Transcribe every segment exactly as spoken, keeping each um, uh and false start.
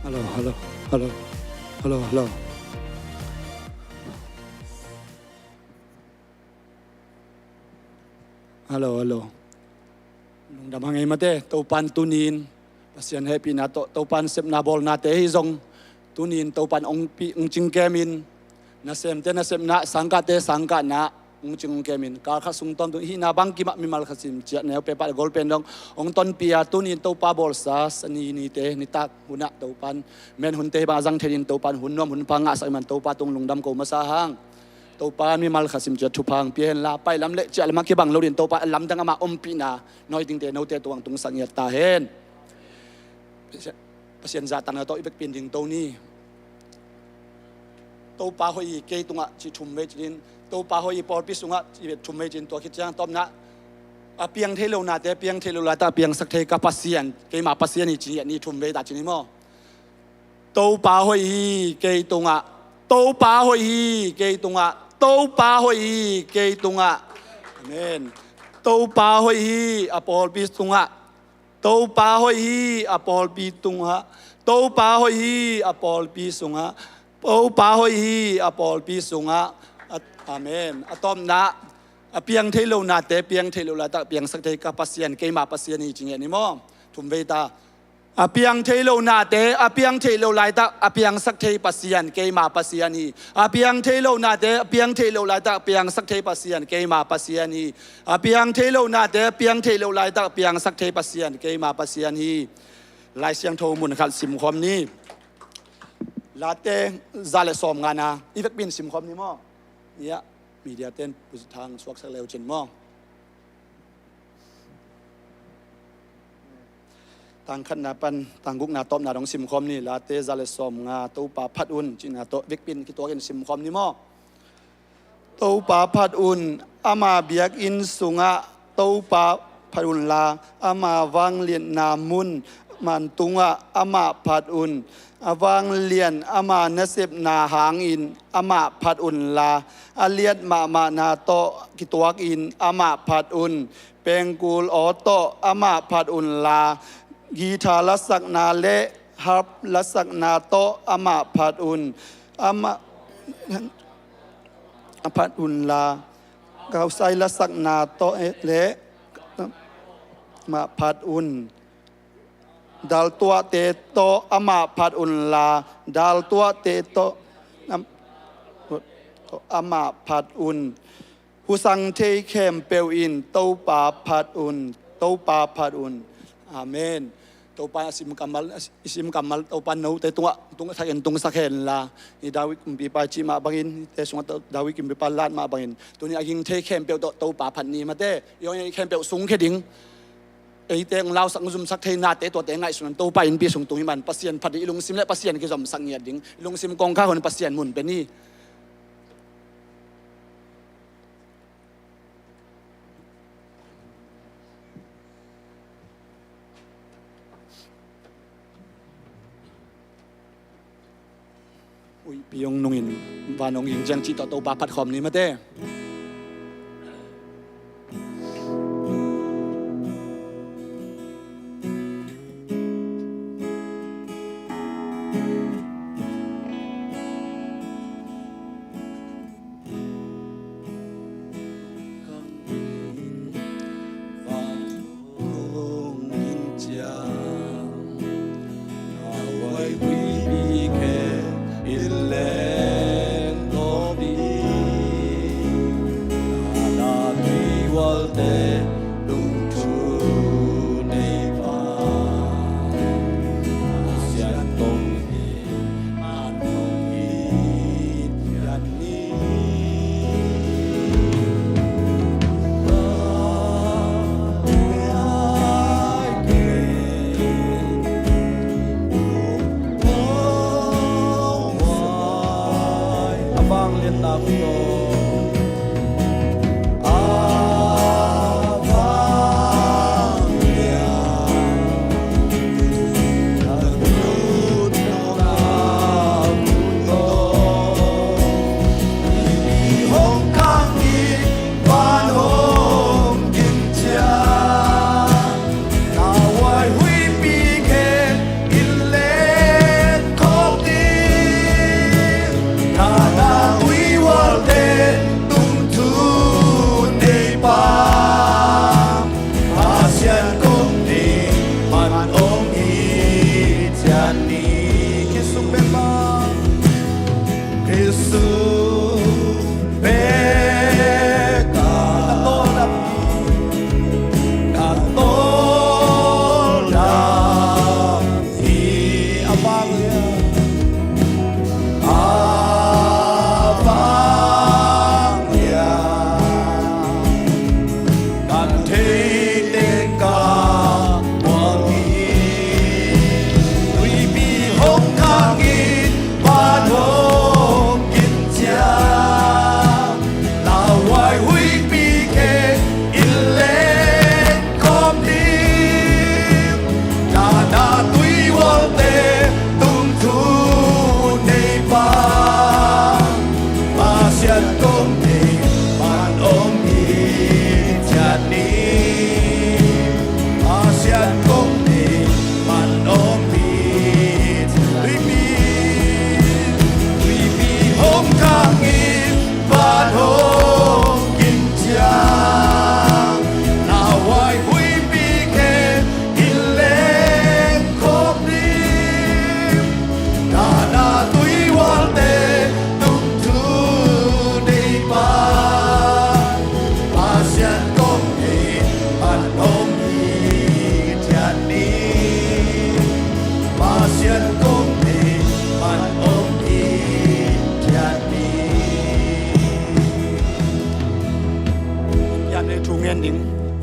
Hello, hello, hello, hello, hello. Hello, hello. Lungdam hang ei mate, Topan tunin Pasian hehpihna tawh Topan sepna bawlnate hi zong tunin Topan ong pi ong cingkemin, nasemte nasepna, sangkahte sangkahna ong cing ong kemin, kal khat sung tawm tung hihna bang kimah mimal khasim ciat neu pepat gol pen dong ong tonpih a, tunin Topa bawlsa sani nite nitak hunah Topan men hunte hi bang a zang theinin Topan hun nuam hun pha ngahsak i man Topa tung lungdam ko masa hang. Topa mimal khasim ciat thupha hong pia henla, pailam le ciahlam a kibang lo din Topa a lamdang ama ompihna noi dingte note tuang tungsak ngiat ta hen. Pasian zatang na tawh i vekpin ding to ni. Topa hoih hi kei tungah cih thum vei cinin, Topa hoih hi pawlpi sungah cih thum vei cinin, tua khit ciang tawpna a piang thei lo nate, a piang thei lo laitak a piangsak thei ka Pasian, keima Pasian hi cih ngiat ni, thum vei ta cinin maw. Topa hoih hi kei tungah, Topa hoih hi kei tungah, Topa hoih hi kei tungah. Amen. Topa hoih hi a pawlpi sungah, Topa hoih hi a pawlpi tungah, Topa hoih hi a pawlpi sungah, Topa hoih hi a pawlpi sungah. A-, amen. A tawpna, a piang thei lo nate, piang thei lo laitak piangsak thei ka Pasian, keima Pasian hi cih ngiat ni maw. Thum vei ta. A piang thei lo nate, a piang thei lo laitak a piangsak thei Pasian, keima Pasian hi. A piang thei lo nate, a piang thei lo laitak a piangsak thei Pasian, keima Pasian hi. A piang thei lo nate, a piang thei lo laitak a piangsak thei Pasian, keima Pasian hi. Lai Siangtho mun khat simkhawm ni. Late za le sawm ngana i vekpin simkhawm ni maw. Ya, media ten pu thang suaksak leu cin maw. Tang khatna pan tang gukna tawpna dong simkhawm ni. Late za le sawm nga, Topa phat un cihna tawh vekpin kituakin simkhawm ni maw. Topa phat un, ama biakinn sungah Topa phat unla, ama vangliatna mun man tungah amah phat un. A vanglian ama nasepna hangin amah phat unla, a liat mahmahna tawh kituakin amah phat un. Pengkul aw tawh amah phat unla, guitar lasakna le harp lasakna tawh amah phat un. Amah phat unla, kausai lasakna tawh le amah phat un. Daltuahte tawh amah phat unla, daltuahte tawh am-, amah phat un. Husang thei khempeuh in Topa phat un, Topa phat un. Amen. Topa a sim kammal, i sim kammal Topa note tungah, tungah thakin tungsak henla, i David kumpipa cih mah bangin, te sungah David kumpipa lat mah bangin, tuni a ging thei khempeuh tawh Topa phat ni mate, i ong i khempeuh sungkhia ding. Eite ong lausak, ong zumsak thei nate, tuate ngaihsun in Topa innpi sung tung hi man, Pasian phat ding, i lungsim le Pasian kizomsak ngiat ding, i lungsim kongkhak hun Pasian mun pia ni. Huihpi hong nungin van hong ging ciang cih tawh Topa phat khawm ni mate.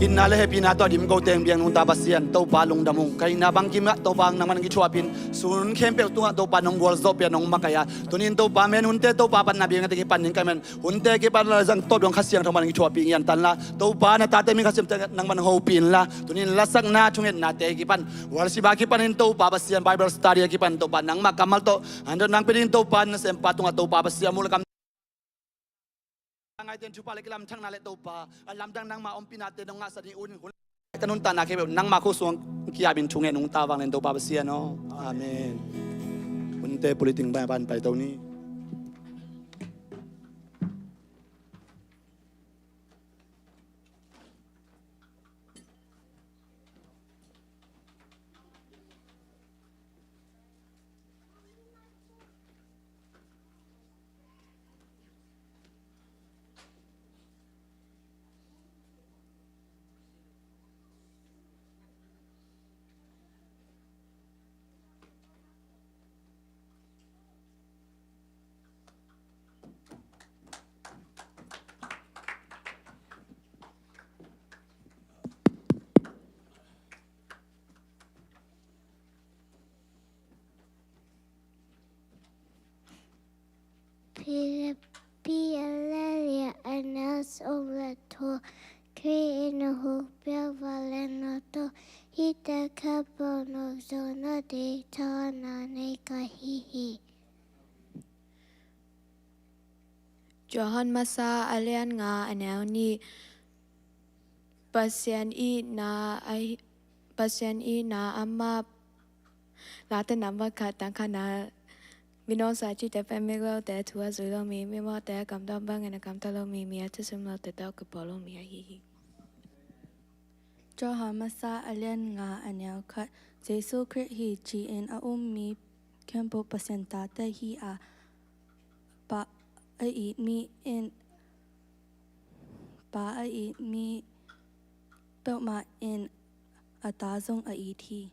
Itna le hehpihna tawh dim ko teng biak nungta Pasian, Topa lungdam ung. Ka itna bangkim ah Topa nangmah nong kithuahpih in, sun khempeuh tungah Topa nong gualzawhpih a, nong makaih a, tuni-in Topa mihonte Topa panna biakna teng kipan in ka mihonte kipan la zang tawp dong Kha Siangtho mah nong kithuahpih ngian ta inla, Topa na tate min Kha Siangtho nangmah nong hopih inla, tuni-in lasakna thungetnate kipan, worship a kipanin Topa Pasian, Bible study a kipan Topa nangmah kammal tawh, anto nang pia ding Topa, nasempa tungah Topa Pasian, mu le kam ngaite in thupha le kilamdanna le Topa a lamdang nangma ompinate nong ngahsak ding un, hun ka nuntakna khempeuh nangma khut sungah ki-ap in thungen ung ta vang len Topa Pasian aw. Amen. Hunte pulitting bai pan pai to ni. Philippi a lian li, a neu sawm le thum. Khrih in a hong piak vangliatna tawh hihte khempeuh nong zawh nading thahatna nei ka hi hi. Johan Masa a lian nga, a neu nih. Pasian itna a hi-, Pasian itna amah. Late number khat, tang khatna. Mino sa cite pen miglote thu a zui lo mi, mimawhte a kamtawng bangin a kamtawng lo mi, mi a thusim lote tawh a kipawl lo mi ahi hi. Johan Masa a lian nga, a neu khat. Jesu Khrih hi ci-in a um mi khempeuh Pasian tate hi a, Pa a it mi in, Pa a it mi peuhmah in a Ta zong a it hi.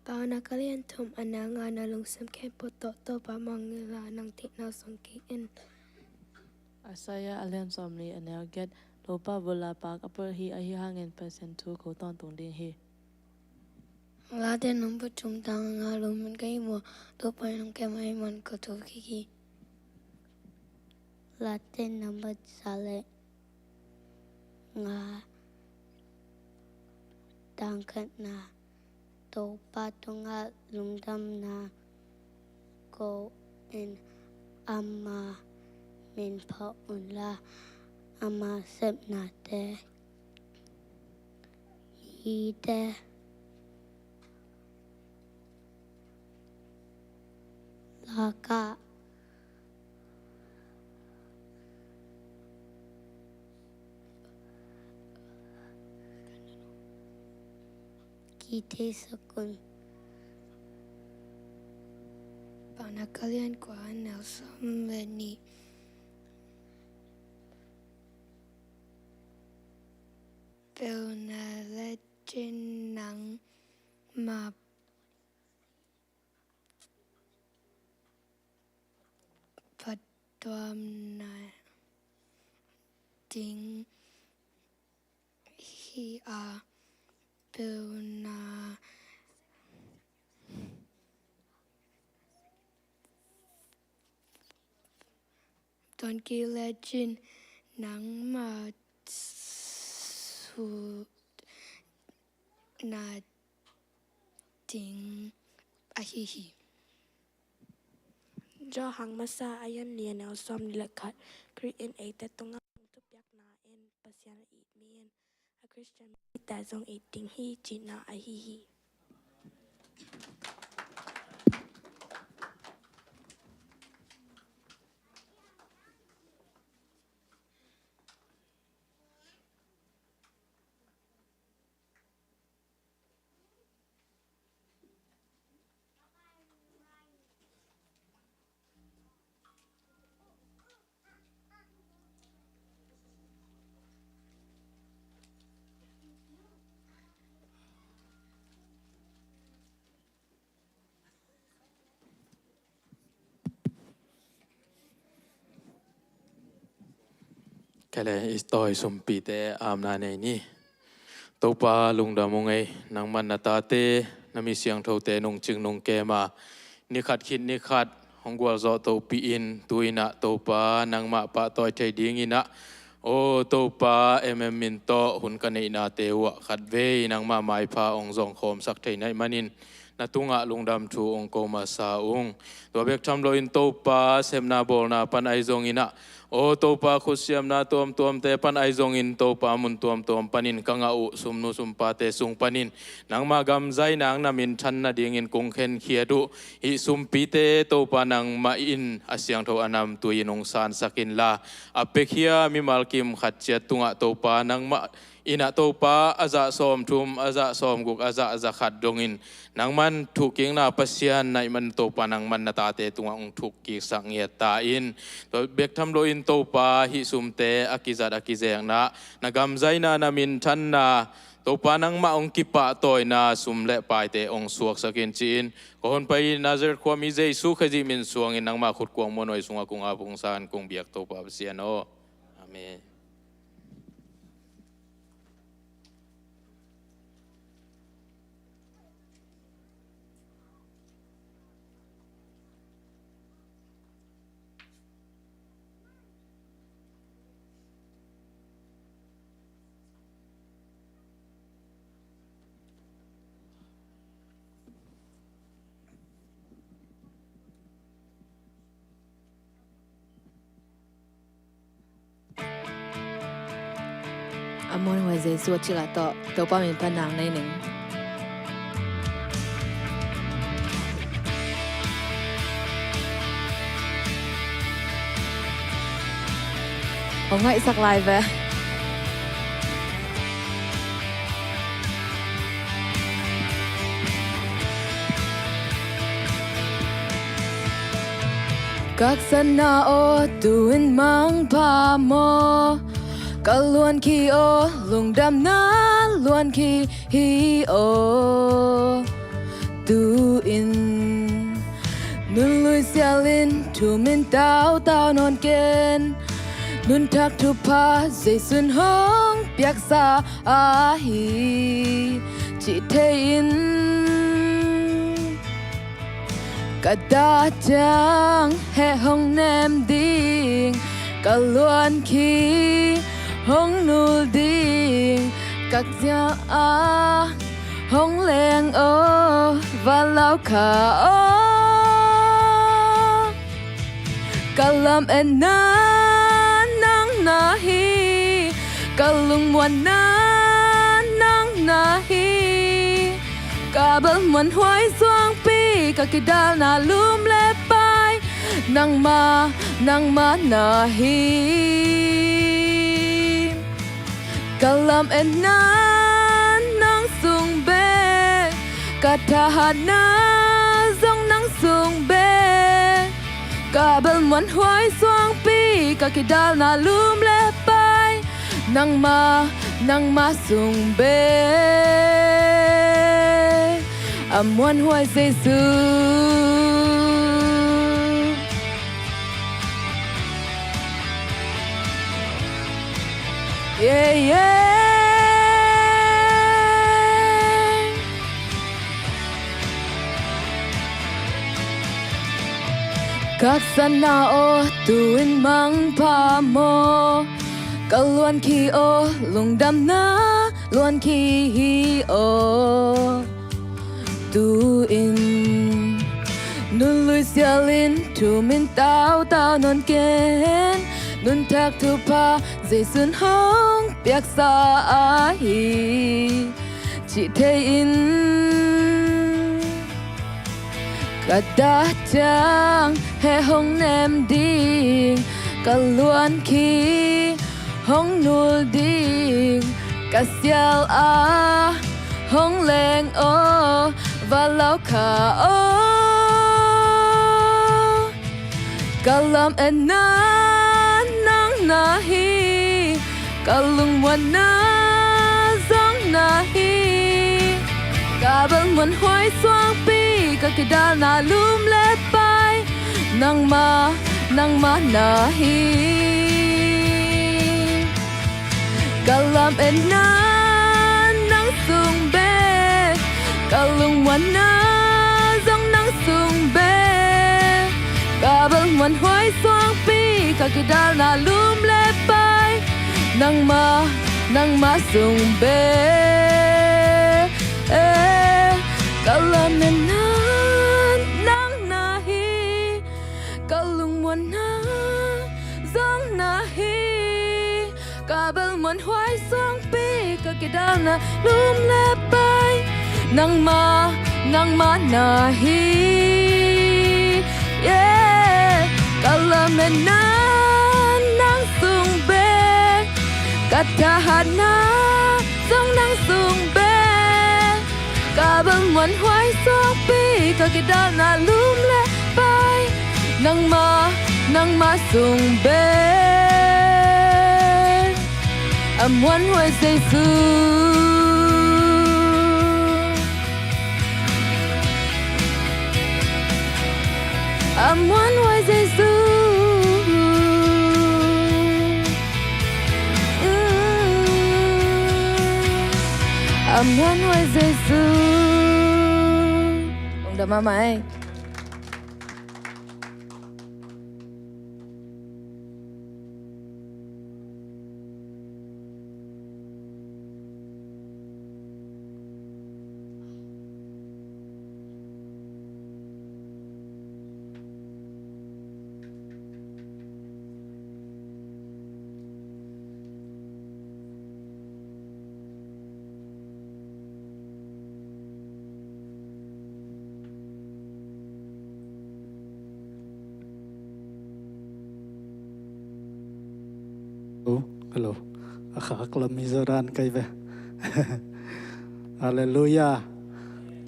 Paunak a lian thum, a neu nga. Na lungsim khempeuh tawh Topa mangngilh a, nang deihna zong kei in. Isaiah a lian sawmli, a neu giat. Topa bul a paak a pulh hi, ahi hangin Pasian thu ko tawntung ding hi. Late number thum, tang nga. Lungmuan ka hih maw, Topa in hong kem ahih man ka thuk kik hi. Late number za le nga, tang khatna. Topa tungah lungdamna ko in, ama min phat unla, ama sepnate mite lakah kitheisak un. Paunak a lian kua, a neu sawm le nih. Pelna le cin nangmah phattuamna ding hi a, pelna tuan kik le cin nangmah sutna ding ahi hi. Johan Masa a lian li, a neu sawmnih le khat. Khrih in eite tungah hong thupiakna in Pasian a it mi in a Khristian mite zong it ding hi cihna ahi hi. Kei le i tawi sumpite amna nei ni. Topa lungdam ung ei, nangman na tate, na mi siangthote nungcing nungkem a, ni khat khit ni khat hong gualzawh topihin, tu-in ah Topa nangmah pahtawi thei dingin ah, aw Topa, M M min tawh hun ka neihnate uh ah khatvei nangmah maipha hong zawngkhawmsak thei na hih manin, na tungah lungdam thu hong ko masa ung. Tua bek tham loin Topa, sepna bawlna pan ahi zongin ah, aw Topa, khutsiamna tuamtuamte pan ahi zongin Topa, mun tuamtuam panin ka ngah uh sumnu sumpate sung panin nangmah gam zaina, na minthan nadingin kong khenkhiat uh hih sumpite Topa, nangmah in a siangtho a namtui in hong sansak inla, a pekhia mimal kim khat ciat tungah Topa, nangmah in ah Topa, a zah sawmthum, a zah sawmguk, a zah za khat dongin nangman thukkikna Pasian na hih man Topa, nangman na tate tungah hong thukkiksak ngiat ta in. Tua bek tham loin Topa, hih sumte a kizat a kizekna, na gam zaina, na minthanna, Topa nangmah hong kipahtawina sum le paite hong suaksak in ci-in, ka honpa i Nazareth khuami Jesu Khazih min suangin nangmah khut kuang muanhuai sungah kong ap hong san kong biak Topa Pasian aw. Amen. A muanhuai Jesu a cih lah tawh Topa min pan nang nei ning. Hong ngaihsak lai ve. Kaksanna aw, tu-in mangpha maw? Ka luan khi aw, lungdamna luan khi hi aw. Tu-in nunlui sialin thumin tautau nawn ken. Nunthak thupha Jesu'n hong piaksa ahi cih thei-in, ka dah ciang heh hong nem ding, ka luan khi hong nul ding, ka sial ah hong leng aw, va lau kha aw. Ka lametna nang na hi, ka lungmuanna nang na hi. Ka bel muanhuai suangpi, ka kidalna lum le pai, nangmah, nangmah na hi. Ka lametna nang sung bek, ka thahatna zong nang sung bek. Ka bel muanhuai suangpi, ka kidalna lum le pai, nangmah, nangmah sung bek. A muanhuai Jesu. Yeah, yeah. Kaksanna aw, tu-in mangpha maw? Ka luan khi aw, lungdamna luan khi hi aw. Tu-in nunlui sialin thumin tautau nawn ken. Nunthak thupha Jesu'n hong piaksa ahi cih thei-in, ka dah ciang heh hong nem ding, ka luan khi hong nul ding, ka sial ah hong leng aw, va lau kha aw. Ka lametna nang na hi, ka lungmuanna zong na hi. Ka bel muanhuai suangpi, ka kidalna lum le pai, nangmah, nangmah na hi. Ka lametna nang sung bek, ka lungmuanna zong nang sung bek. Ka balmuanhuai suangpi, ka kidalna lum le pai, nangmah, nangmah sung bek. Ka lametna nang na hi, ka lungmuanna zong na hi. Ka balmuanhuai suangpi, ka kidalna lum le pai, nangmah, nangmah na hi. Ka lametna nang sung bek, ka thahatna zong nang sung bek. Ka balmuanhuai suangpi, ka kidalna lum le pai, nangmah, nangmah sung bek. A muanhuai Jesu, a muanhuai Jesu. A muanhuai Jesu. Lungdam mahmah ei. Hello, hello. A khak lam hi zaw dan kei ve. Halleluiah.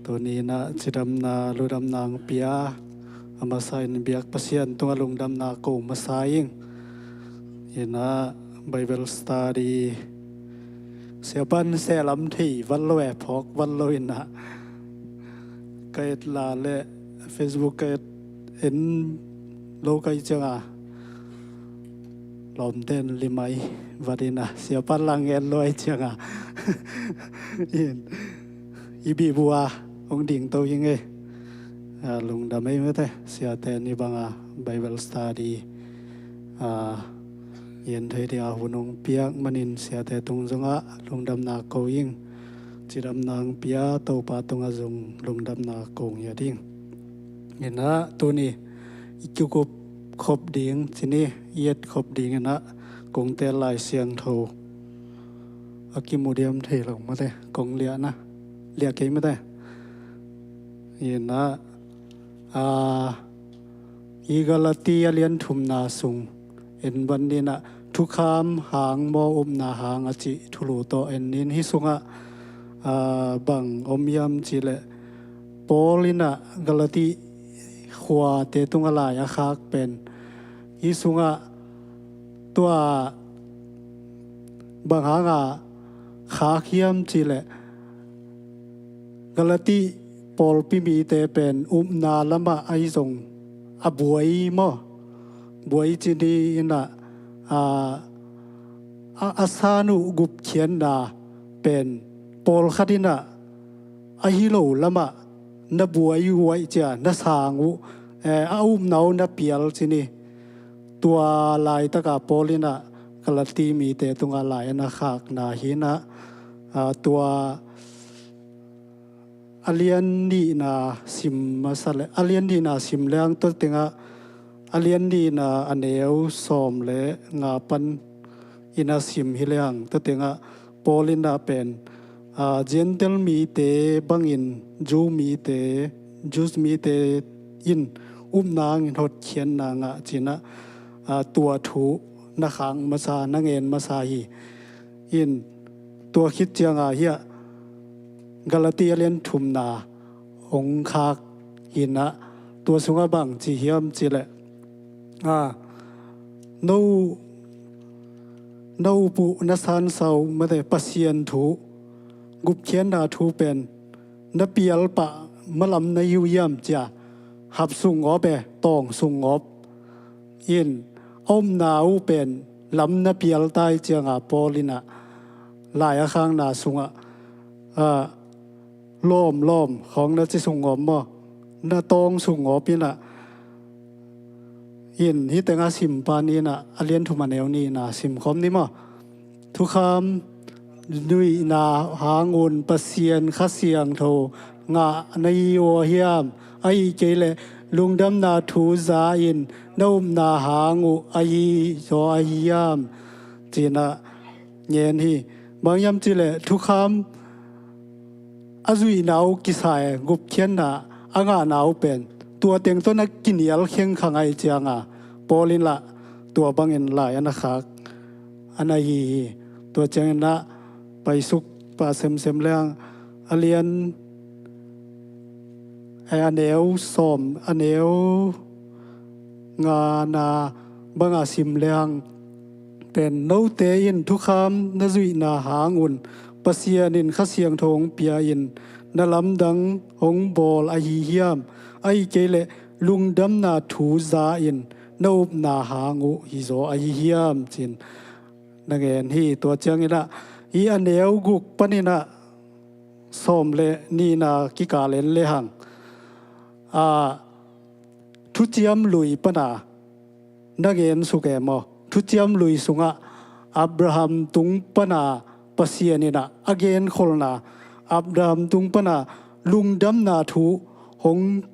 Tuni-in ah cidamna, lungdamna hong pia, a masa in biak Pasian tungah lungdamna ko masa ing. In ah Bible study, Siapa'n sehlam thei vat lo e, phawk vat lo in ah, ka et la leh Facebook ka et en lo ka hih ciangah, lawmte'n limai vat in ah, Siapa'n la ngen lo ahih ciangah, in, i bihbuh ah hong dingto ing ei. A, lungdam ei mate, siate ni bangah Bible study, a, en thei dingah hun hong piak manin siate tung zongah lungdamna ko ing. Cidamna hong pia Topa tungah zong lungdamna kong ngiat ing. In ah tuni i kikup khop ding, ci ni, i et khop ding in ah kong teel Lai Siangtho a kimu diam thei lo mate, kong liahna, liah kei mate. In ah, a, i Galati a lian thumna sung en vat ni in ah, thukham hang maw, upna hang a cih thulu tawh en ni in, hih sungah, a, bang om hiam cih leh, Paul in ah Galati khuate tungah lai a khak pen, hih sungah tua bang hangah khak hiam cih leh, Galati pawlpi mite pen upna lamah ahi zong a buai maw, buai ci ni in ah, a, a, a san uh gupkhiatna pen pawlkhat in ah ahi lo lamah na buai uh ahih ciang na sang uh, eh, a upna uh na pial ci ni. Tua laitakah Paul in ah Galati mite tungah lai a na khakna hi in ah, a, tua a lian nihna sim masa leh, a lian nihna sim leng tua tengah, a lian nihna a neu sawm le nga pan in a sim hi leng tua tengah, Paul in ah pen, a, Gentile mite bangin Jew mite, Jews mite in upna hangin hotkhiatna ngah ci in ah, a, tua thu na khak masa, na ngen masa hi. In tua khit ciangah hiah Galati a lian thumna hong khak in ah, tua sungah bang ci hiam cih leh, a, no, na up uh, na sansa uh mate, Pasian thu, gupkhiatna thu pen na pial pah malam na hi uh hiam ci a, hap sungawp e, tawng sungawp in, a upna uh pen lam na pial ta ahih ciangah Paul in ah, lai a khakna sungah, ah, lawmlawm khawng na ci suk ngawp maw, na tawng suk ngawp inah, in hih tengah sim pan inah a lian thum a neu nihna sim khawm ni maw. Thukham zuihna hangun Pasian Kha Siangtho ngah na hi uh hiam? Ahih kei leh lungdamna thu za in na upna hang uh ahi zaw ahi hiam? Cinah ngen hi. Bang hiam cih leh thukham a zuihna uh kisai gupkhiatna a ngahna uh pen tua teng tawh na kinial khengkhang ahih cianga Paul in lah tua bangin lai a na khak a na hi hi. Tua ciangin ah paisuk pah semsem leng a lian a neu sawm a neu ngana banga sim leng pen note in thukham na zuihna hangun Pasian in Kha Siangtho hong pia in na lamdang hong bawl ahi hiam? Ahih kei leh lungdamna thu za in na upna hang uh hi zaw ahi hiam? Cin na ngen hi. Tua ciangin ah hih a neu guk panin ah sawm le nihna kikal en lehang, a, thuciam lui pana na ngen suk e maw? Thuciam lui sungah Abraham tung pana Pasian inah a genkholhna, Abraham tung pana lungdamna thu hong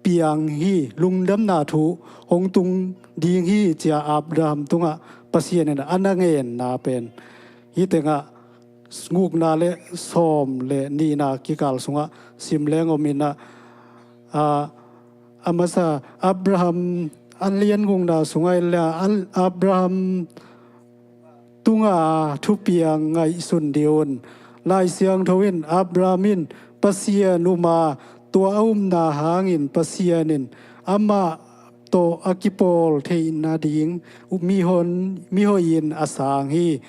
piang hi, lungdamna thu hong tung ding hi cia Abraham tungah Pasian inah a na ngenna pen hih tengah gukna le sawm le nihna kikal sungah sim leng om inah, a, a masa Abraham a lian gukna sungah en le Abraham tunga thupiang ngaihsun dih un. Lai Siangtho in Abraham in Pasian um a, tua a upna hangin Pasian in amah tawh a kipawl theih nading mihon, mihoihin a sang hi,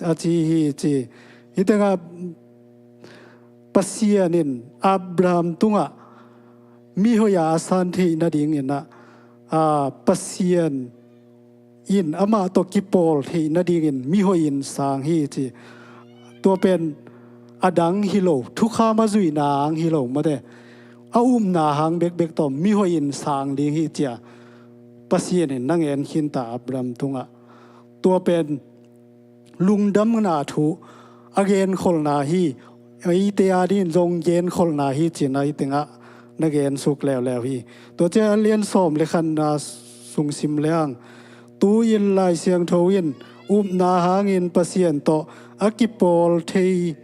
a ci hi ci. Hih tengah Pasian in Abraham tungah mihoih a a san theih nadingin ah, a, Pasian in amah tawh kipawl theih nadingin mihoihin sang hi ci. Tua pen a dang hi lo, thukham a zuihna hang hi lo mate, a upna hang bekbek tawh mihoihin sang ding hi cia Pasian in na ngen khinta Abraham tungah. Tua pen lungdamna thu a genkholhna hi, eite a dingin zong genkholhna hi cin hih tengah na gen suk leuleu hi. Tua ciang a lian sawm le khatna sung sim leng, tu-in Lai Siangtho in upna hangin Pasian tawh a kipawl thei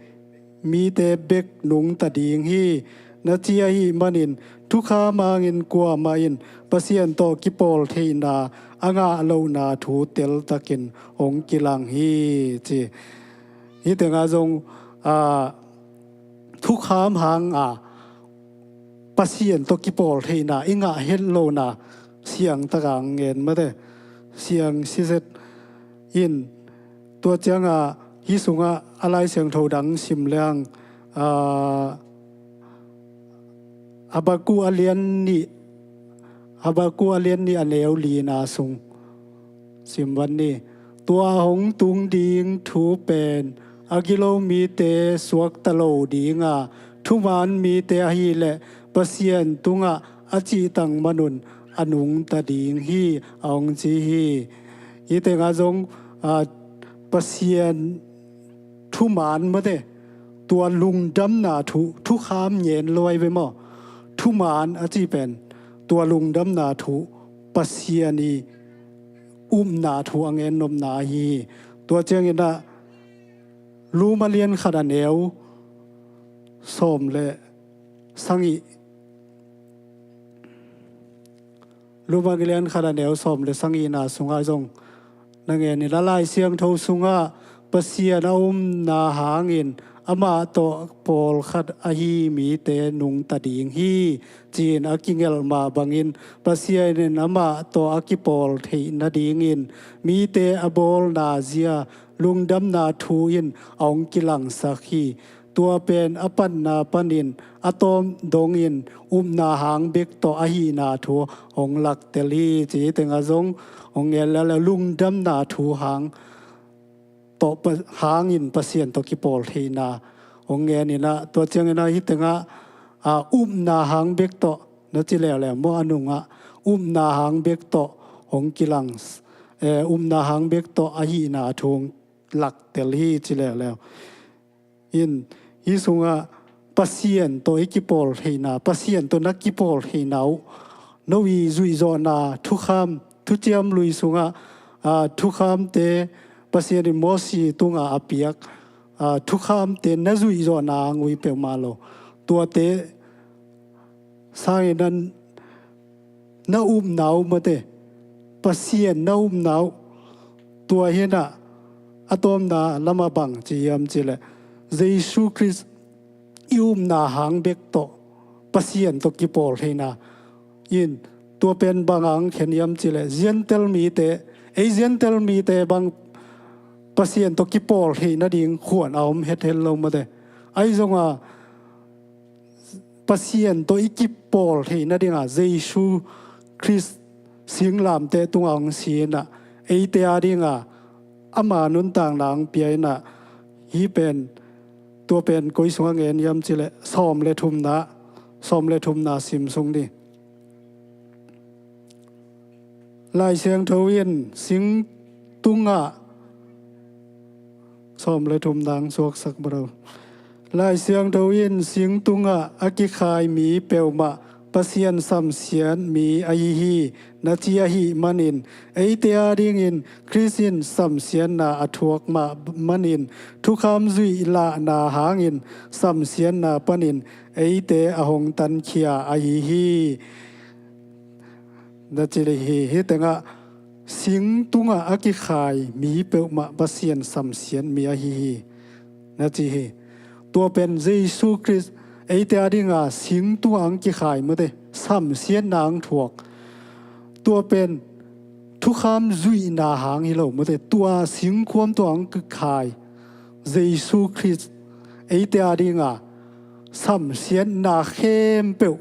mite bek nungta ding hi, na ci ahih manin thukham hangin kuamah in Pasian tawh kipawl theihna a ngah lohna thu teltakin hong kilang hi ci. Hih tengah zong, a, thukham hanga Pasian tawh kipawl theihna i ngah het lohna siangtaka ngen mate, siang siset in. Tua cianga hih sungah a Lai Siangtho dang sim leng, a, Habakkuk a lian nih, Habakkuk a lian nih a neu lina sung sim van ni. Tua hong tung ding thu pen a gilo mite suakta lo dinga, thuman mite ahileh Pasian tungah a cihtak manun a nungta ding hi, a hong ci hi. Hih tengah zong, a, Pasian thuman mate, tua lungdamna thu, thukham ngen lo ahi ve maw? Thuman a cih pen tua lungdamna thu, Pasian i upna thu a ngennopna ahi hi. Tua ciangin ah Rom a lian khat a neu sawm le sagih, Rom a lian khat a neu sawm le sagihna sungah zong na ngen in, a Lai Siangtho sungah Pasian a umna hangin amah tawh pawlkhat ahi mite nungta ding hi, ci-in a kingelh mah bangin Pasian in amah tawh a kipawl theih nadingin mite a bawlna zia lungdamna thu in a hong kilangsak hi. Tua pen a patna panin a tawp dongin upna hang bek tawh ahihna thu hong laktel hi, ci tengah zong hong ngen lel a, lungdamna thu hang tawh pa, hangin Pasian tawh kipawl theihna hong ngen in ah, tua ciangin ah hih tengah, a, upna hang bek tawh na ci leuleu maw, a nungah upna hang bek tawh hong kilang, eh, upna hang bek tawh ahihna thu hong laktel hi ci leuleu. In, hih sungah Pasian tawh i kipawl theihna, Pasian tawh na kipawl theihna uh, no i zuihzawhna thukham, thuciam lui sungah, a, thukhamte, Pasian in Mosi tungah a piak, a, thukhamte na zuihzawhna hang uh hi peuhmah lo. Tuate sangin na, na upna uh mate, Pasian na upna uh, tua hi in ah, a tawpna lamah bang ci hiam cih leh, Jesu Khrist i upna hang bek tawh Pasian tawh kipawl theihna. In, tua pen bang hang khen hiam cih leh, Gentile mite, ei Gentile mite bang Pasian tawh kipawl theih nading khuan a om hethet lo mate. Ahi zongah Pasian tawh i kipawl theih nadingah Jesu Khrist singlamteh tungah hong si in ah, eite adingah ama nuntakna hong pia in ah, hih pen, tua pen koi sungah ngen hiam cih leh, sawm le thumna, sawm le thumna sim sung ni. Lai Siangtho in sing tungah, sawm le thumna hong suaksak bro. Lai Siangtho in sing tungah a kikhai mi peuhmah Pasian samsiat mi ahi hi, na ci ahih manin, eite adingin Khrist in samsiatna a thuak mah manin, thukham zuih lahna hangin samsiatna panin eite a hong tankhia ahi hi, na ci hi. Hih tengah sing tungah a kikhai mi peuhmah Pasian samsiat mi ahi hi, na ci hi. Tua pen Jesu Khrist eite adingah sing tungah hong kikhai mate, samsiatna hong thuak. Tua pen thukham zuihna hang hi lo mate, tua singkhuam tungah hong kikhai Jesu Khrist eite adingah samsiatna khempeuh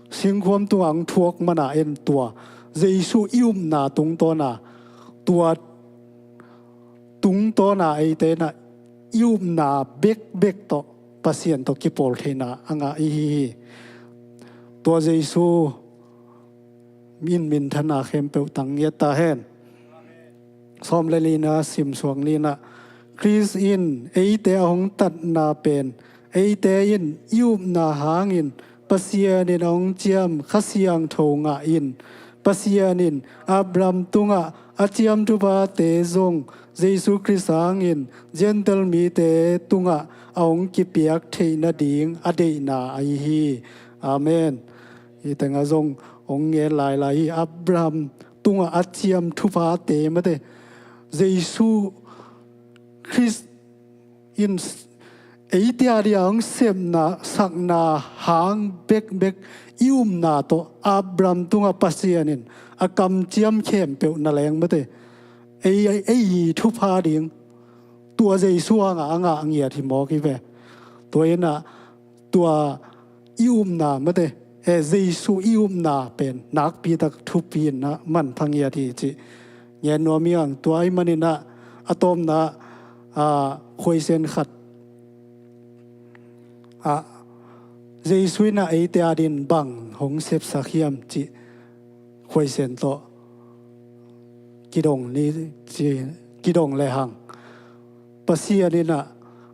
singkhuam tungah hong thuak mana en, tua Jesu i upna tungtawna, tua tungtawna eite in ah i upna bekbek tawh Pasian tawh kipawl theihna a ngah i hi hi. Tua Jesu in minthanna khempeuh tang ngiat ta hen. Sawm le lina sim suak ni in ah, Khrist in eite a hong tatna pen eite in i upna hangin Pasian in a hong ciam Kha Siangtho ngah in, Pasian in Abraham tungah a ciam thuphate zong Jesu Khrist hangin Gentile mite tungah a hong kipiak theih nading a deihna ahi hi. Amen. Hih tengah zong hong ngen lailai hi. Abraham tungah a ciam thuphate mate, Jesu Khrist in eite adingah hong sepna, sakna hang bekbek i upna tawh Abraham tungah Pasian in a kamciam khempeuh na leng mate, ei, ei thupha ding, tua Jesu hangah a ngah ngiat hi mawk hi ve. Tua in ah tua i upna mate, eh, Jesu i upna pen nakpi tak thupi in ah manpha ngiat hi cih ngen nuam hi hang. Tua ahih manin ah a tawpna, ah, khuaisen khat ah, Jesu in ah eite adingin bang hong sepsak hiam cih khuaisen tawh kidong ni ci, kidong le hang. Pasian in ah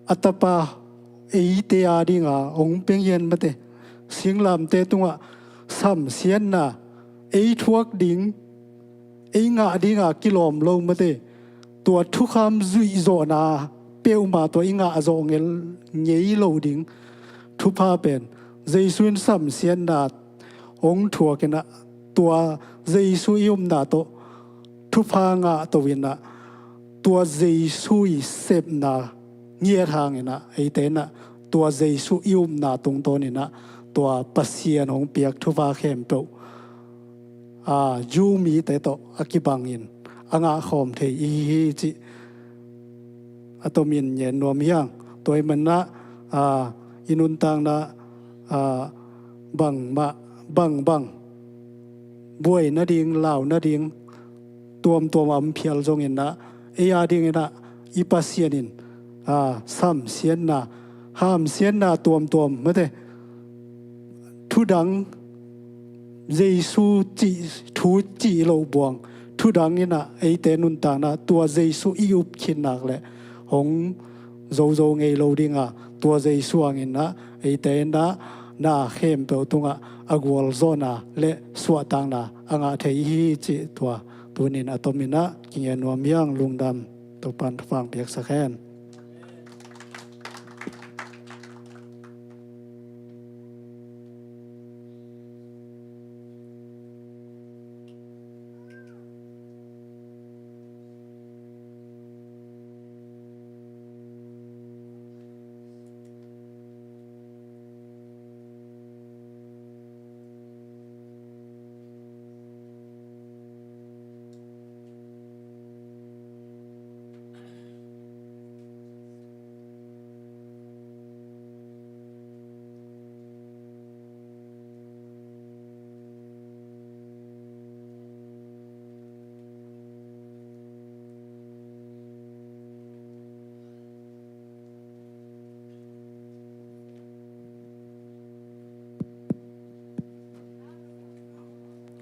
a Tapa eite adingah hong pia ngiat mate, singlamteh tungah samsiatna ei thuak ding, ei ngah dingah kilawm lo mate, tua thukham zuihzawhna peuhmah tawh i ngah zawh ngel ngei lo ding thupha pen Jesu in samsiatna hong thuak in ah, tua Jesu i upna tawh thupha ngah to in ah, tua Jesu i sepna ngiat hangin ah eite in ah tua Jesu i upna tungtawn in ah tua Pasian hong piak thupha khempeuh, ah, Jew mite tawh a kibangin a ngahkhawm thei i hi hi cih a tomin ngen nuam hi hang. Tua ahih manin ah, ah, i nuntakna, ah, bangmah, bangbang buai nading, lau nading tuamtuam a om phial zongin ah, ei adingin ah i Pasian in, a, samsiatna, hamsiatna tuamtuam mate, thudang, Jesu cih, thu cih loh buang, thudang in ah eite nuntakna, tua Jesu i up khit nak leh hong zozo ngei lo ding a, tua Jesu hangin ah eite in ah na khempeuh tungah a gualzawhna le suahtakna a ngah thei hi cih tua tunin a tomin ah kingen nuam hi ing. Lungdam. Topa'n thupha piaksak hen.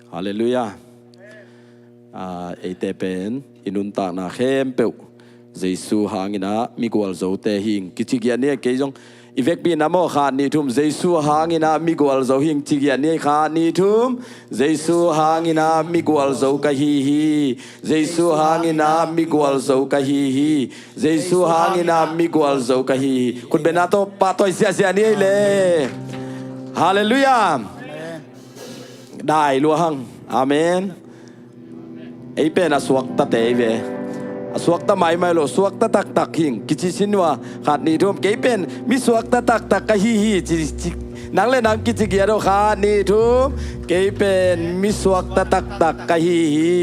Halleluiah. Ah, eite pen i nuntakna khempeuh Jesu hangin ah migualzote hi ing kici giat ni. Kei zong i vekpi-in ah maw, khat nih thum, Jesu hangin ah migualzo hi ing ci giat ni. Khat nih thum, Jesu hangin ah migualzo ka hi hi. Jesu hangin ah migualzo ka hi hi. Jesu hangin ah migualzo ka hi hi. Khutbetna tawh pahtawi ziahziah ni ei le. Halleluiah. Dai lua hang. Amen. Ei pen a suaktate ei ve. A suakta maimai lo, suakta taktak hi ing kici sin uh a. Khat nih thum, kei pen mi suakta taktak ka hi hi ci, ci, nang le nang kici giat aw. Khat nih thum, kei pen mi suakta taktak ka hi hi.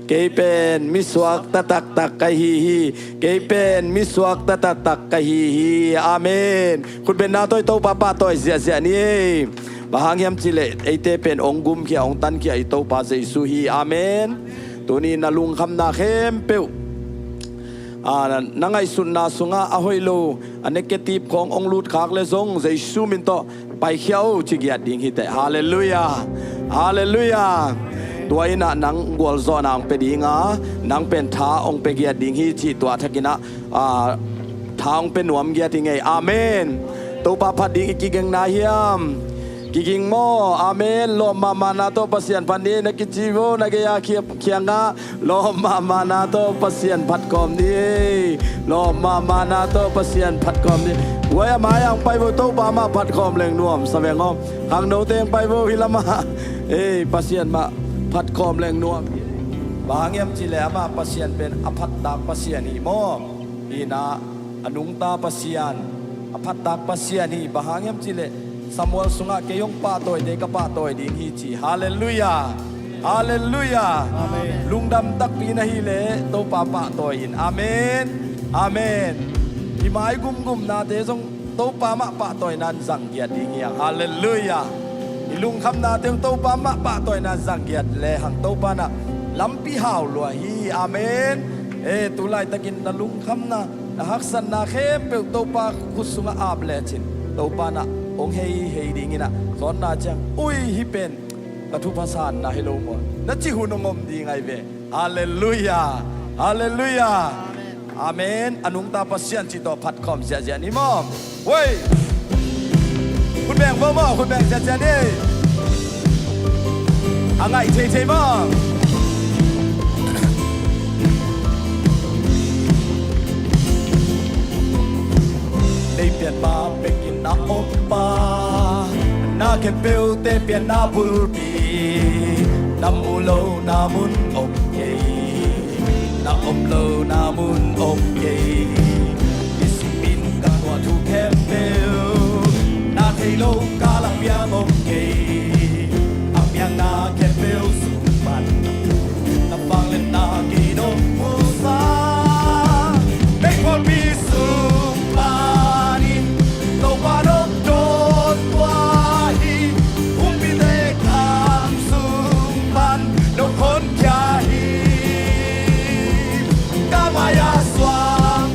Kei pen mi suakta taktak ka hi hi. Kei pen mi suakta taktak ka hi hi. Amen. Khutbetna tawh i Topa pahtawi ziahziah ni ei. Bang hang hiam cih leh eite pen hong gumkhia, hong tankhia i Topa Jesu hi. Amen. Tuni na lungkhamna khempeuh, a, na, na ngaihsutna sungah a hoih lo, a negative khawng hong lutkhak le zong Jesu min tawh paikhia o ci giat ding hi teh. Halleluiah. Halleluiah. Tua in ah nang gualzawhna hong pia ding a, nang pen tha hong pia giat ding hi cih tua thakin ah, a, tha hong pia nuam giat hi ing ei. Amen. Topa phat ding i kigingna hiam? Kiging maw? Amen. Lawp mahmahna tawh Pasian phat ni ei, na kici vo, na gei-a khia-, khiangah lawp mahmahna tawh Pasian phat khawm ni ei. Lawp mahmahna tawh Pasian phat khawm ni. Huai a mai-ah hong pai vo, Topa mah phat khawm leng nuam sa veng aw. Khangnote hong pai vo, hih lamah. Ei, Pasian mah phat khawm leng nuam. Bang hang hiam cih leh amah Pasian pen a phattak Pasian hi maw. Hi in ah, a nungta Pasian, a phattak Pasian hi. Bang hang hiam cih leh Samuel sungah kei hong pahtawite ka pahtawi ding hi ci. Halleluiah. Halleluiah. Amen. Lungdam takpi na hih leh Topa pahtawi in. Amen. Amen. I mai gumgumnate zong Topa mah pahtawina in zang giat ding hi hang. Halleluiah. I lungkhamnate zong Topa mah pahtawina in zang giat lehang Topa in ah lampi hau lua hi. Amen. Eh, tu laitakin na lungkhamna, na haksatna khempeuh Topa khut sungah ap lecin Topa in ah hong hei, hei ding in ah, sawtna ciang, ui, hih pen ka thupha sanna hi lo maw, na cih hun hong om ding ahi ve. Halleluiah. Halleluiah. Amen. A nungta Pasian cih tawh phatkhawm ziahziah ni maw. Huai. Khut beng vo maw, khut beng ziahziah ni. A ngaih theithei maw. Leipian ma bekin a ompa, na khempeuhte pianna bulpi, na mu lohna mun om kei, na om lohna mun om kei. Misi min ka tuah thu khempeuh, na thei lo ka lak piang om kei. A piangna khempeuh sung pan, na vangliatna kei nong musak. Meikuangpi sung panin Topa nong dawn tua hi. Kumpite kham sung pan nong honkhia hi. Ka mai-ah suang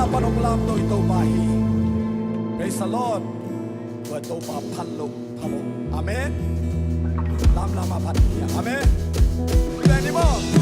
Pan hong lamto i Topa hi. Praise the Lord. Tua Topa phat lo, phat lo. Amen. Lamlam a phat hi. Amen. Tua ni maw.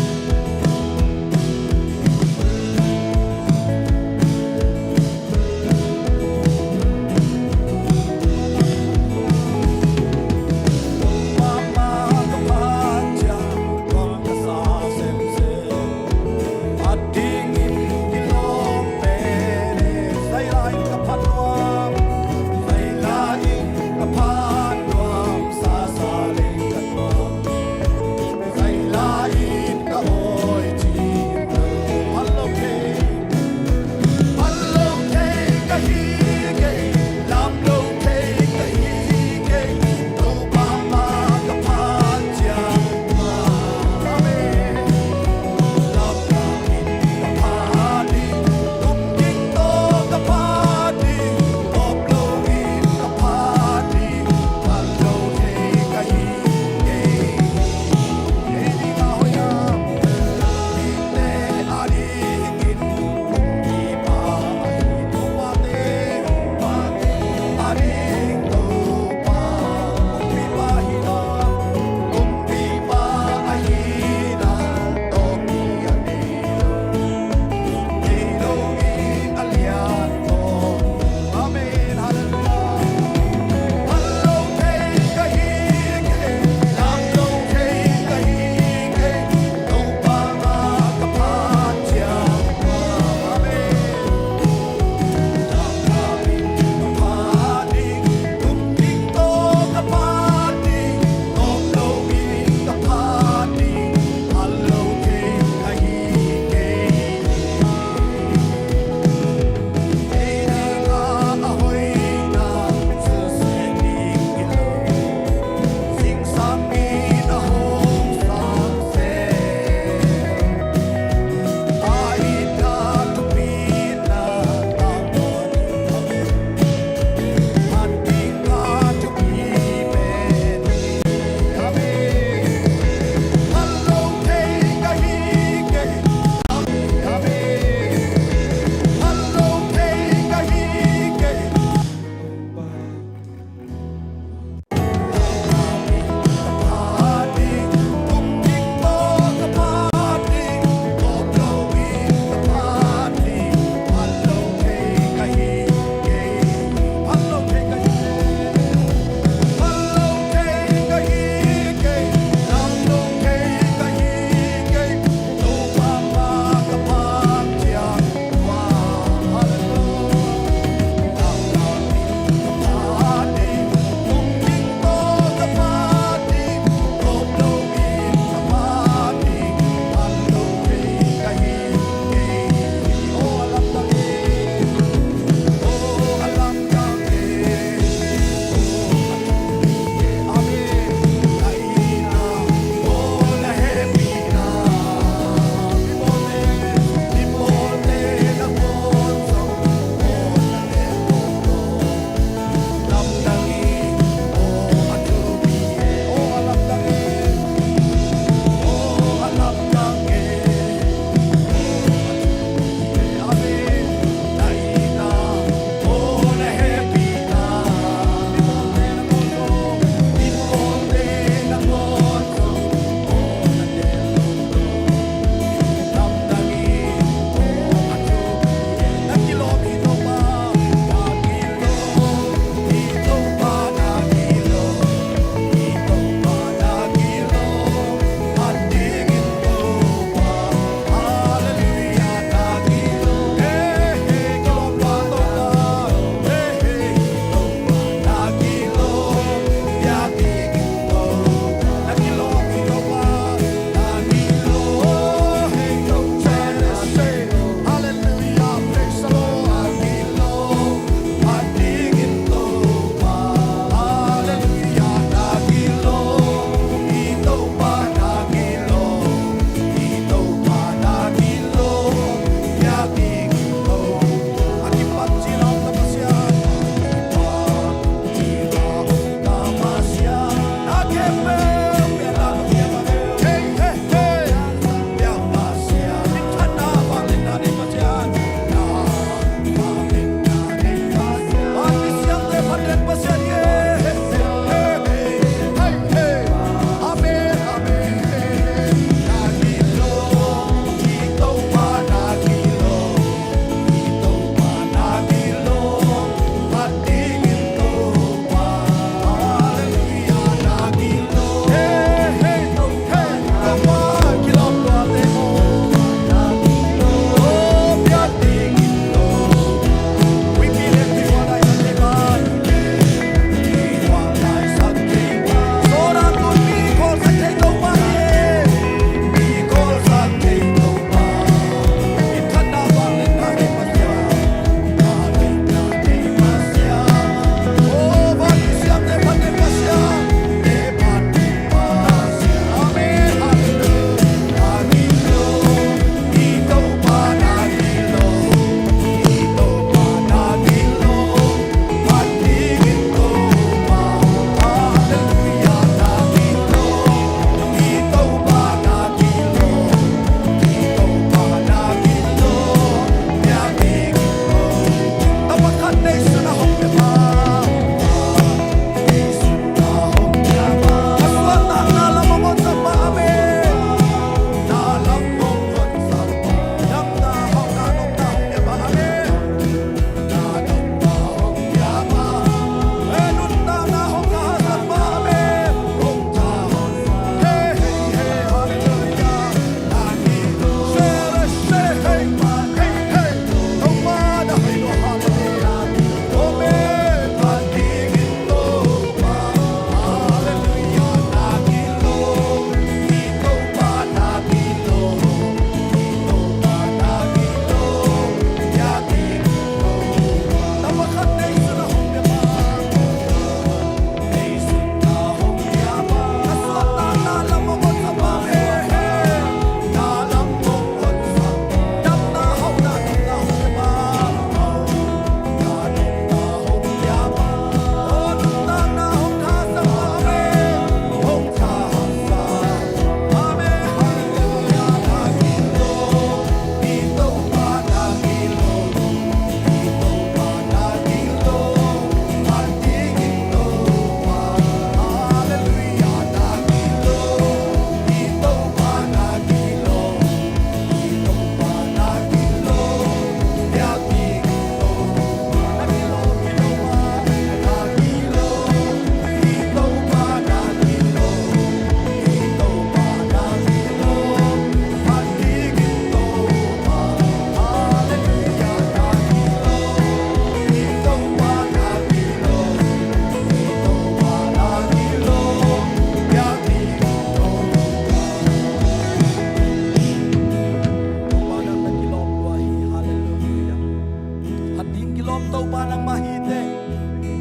Topa nangmah hi teh.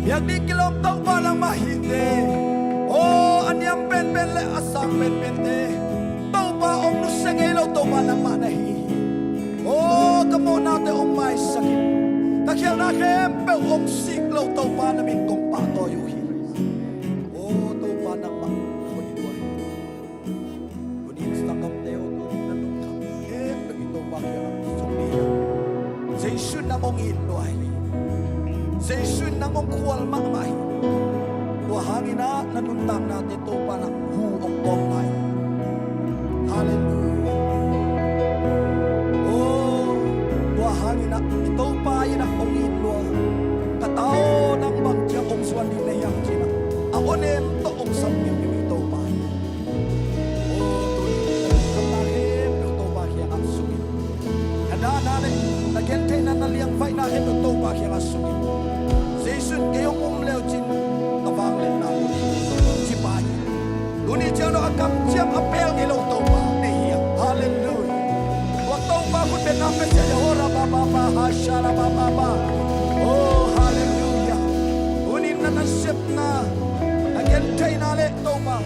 Biak ding kilawm Topa nangmah hi teh. Aw, a niam penpen le a sang penpente Topa hong nusia ngei lo Topa nangmah na hi hi. Aw, ka mawhnate hong maisak in, ka khialhna khempeuh hong sik lo Topa na min kong pahtawi uh hi. Aw, Topa nangmah na hoih lua hi. Tuni in sanggamte aw, tuni in na lungkham khempeuh i Topa kiangah sung ni. Jesu in nang hong it lua hi. Jesu in nang hong khual mahmah hi. Tua hangin ah na nuntaknate Topa in ah hu hong kawm lai hi. Halleluiah. Aw, tua hangin ah i Topa in ah hong it lua. Ka ta aw, nang bang ciang hong suan ding na hiam ci-in ah a awnem tawh hong sam piu piu i Topa hi. Aw, tuni in na lungkhamna khempeuh Topa kiangah sung in. Na dahna le na gentheihna, na liangvaihna khempeuh Topa kiangah sung in. Jesu in kei hong um le uh cin ka vangliatna uh hi, ci pa hi. Tuni ciang dong a kamciam a pel ngei lo Topa na hi hiam? Halleluiah. Tua Topa khut bengna pia sia, Jehovah Rabba, Baba, Hasha Rabba, Baba. Oh, halleluiah. Tuni in na nasepna, na gentheihna le Topa,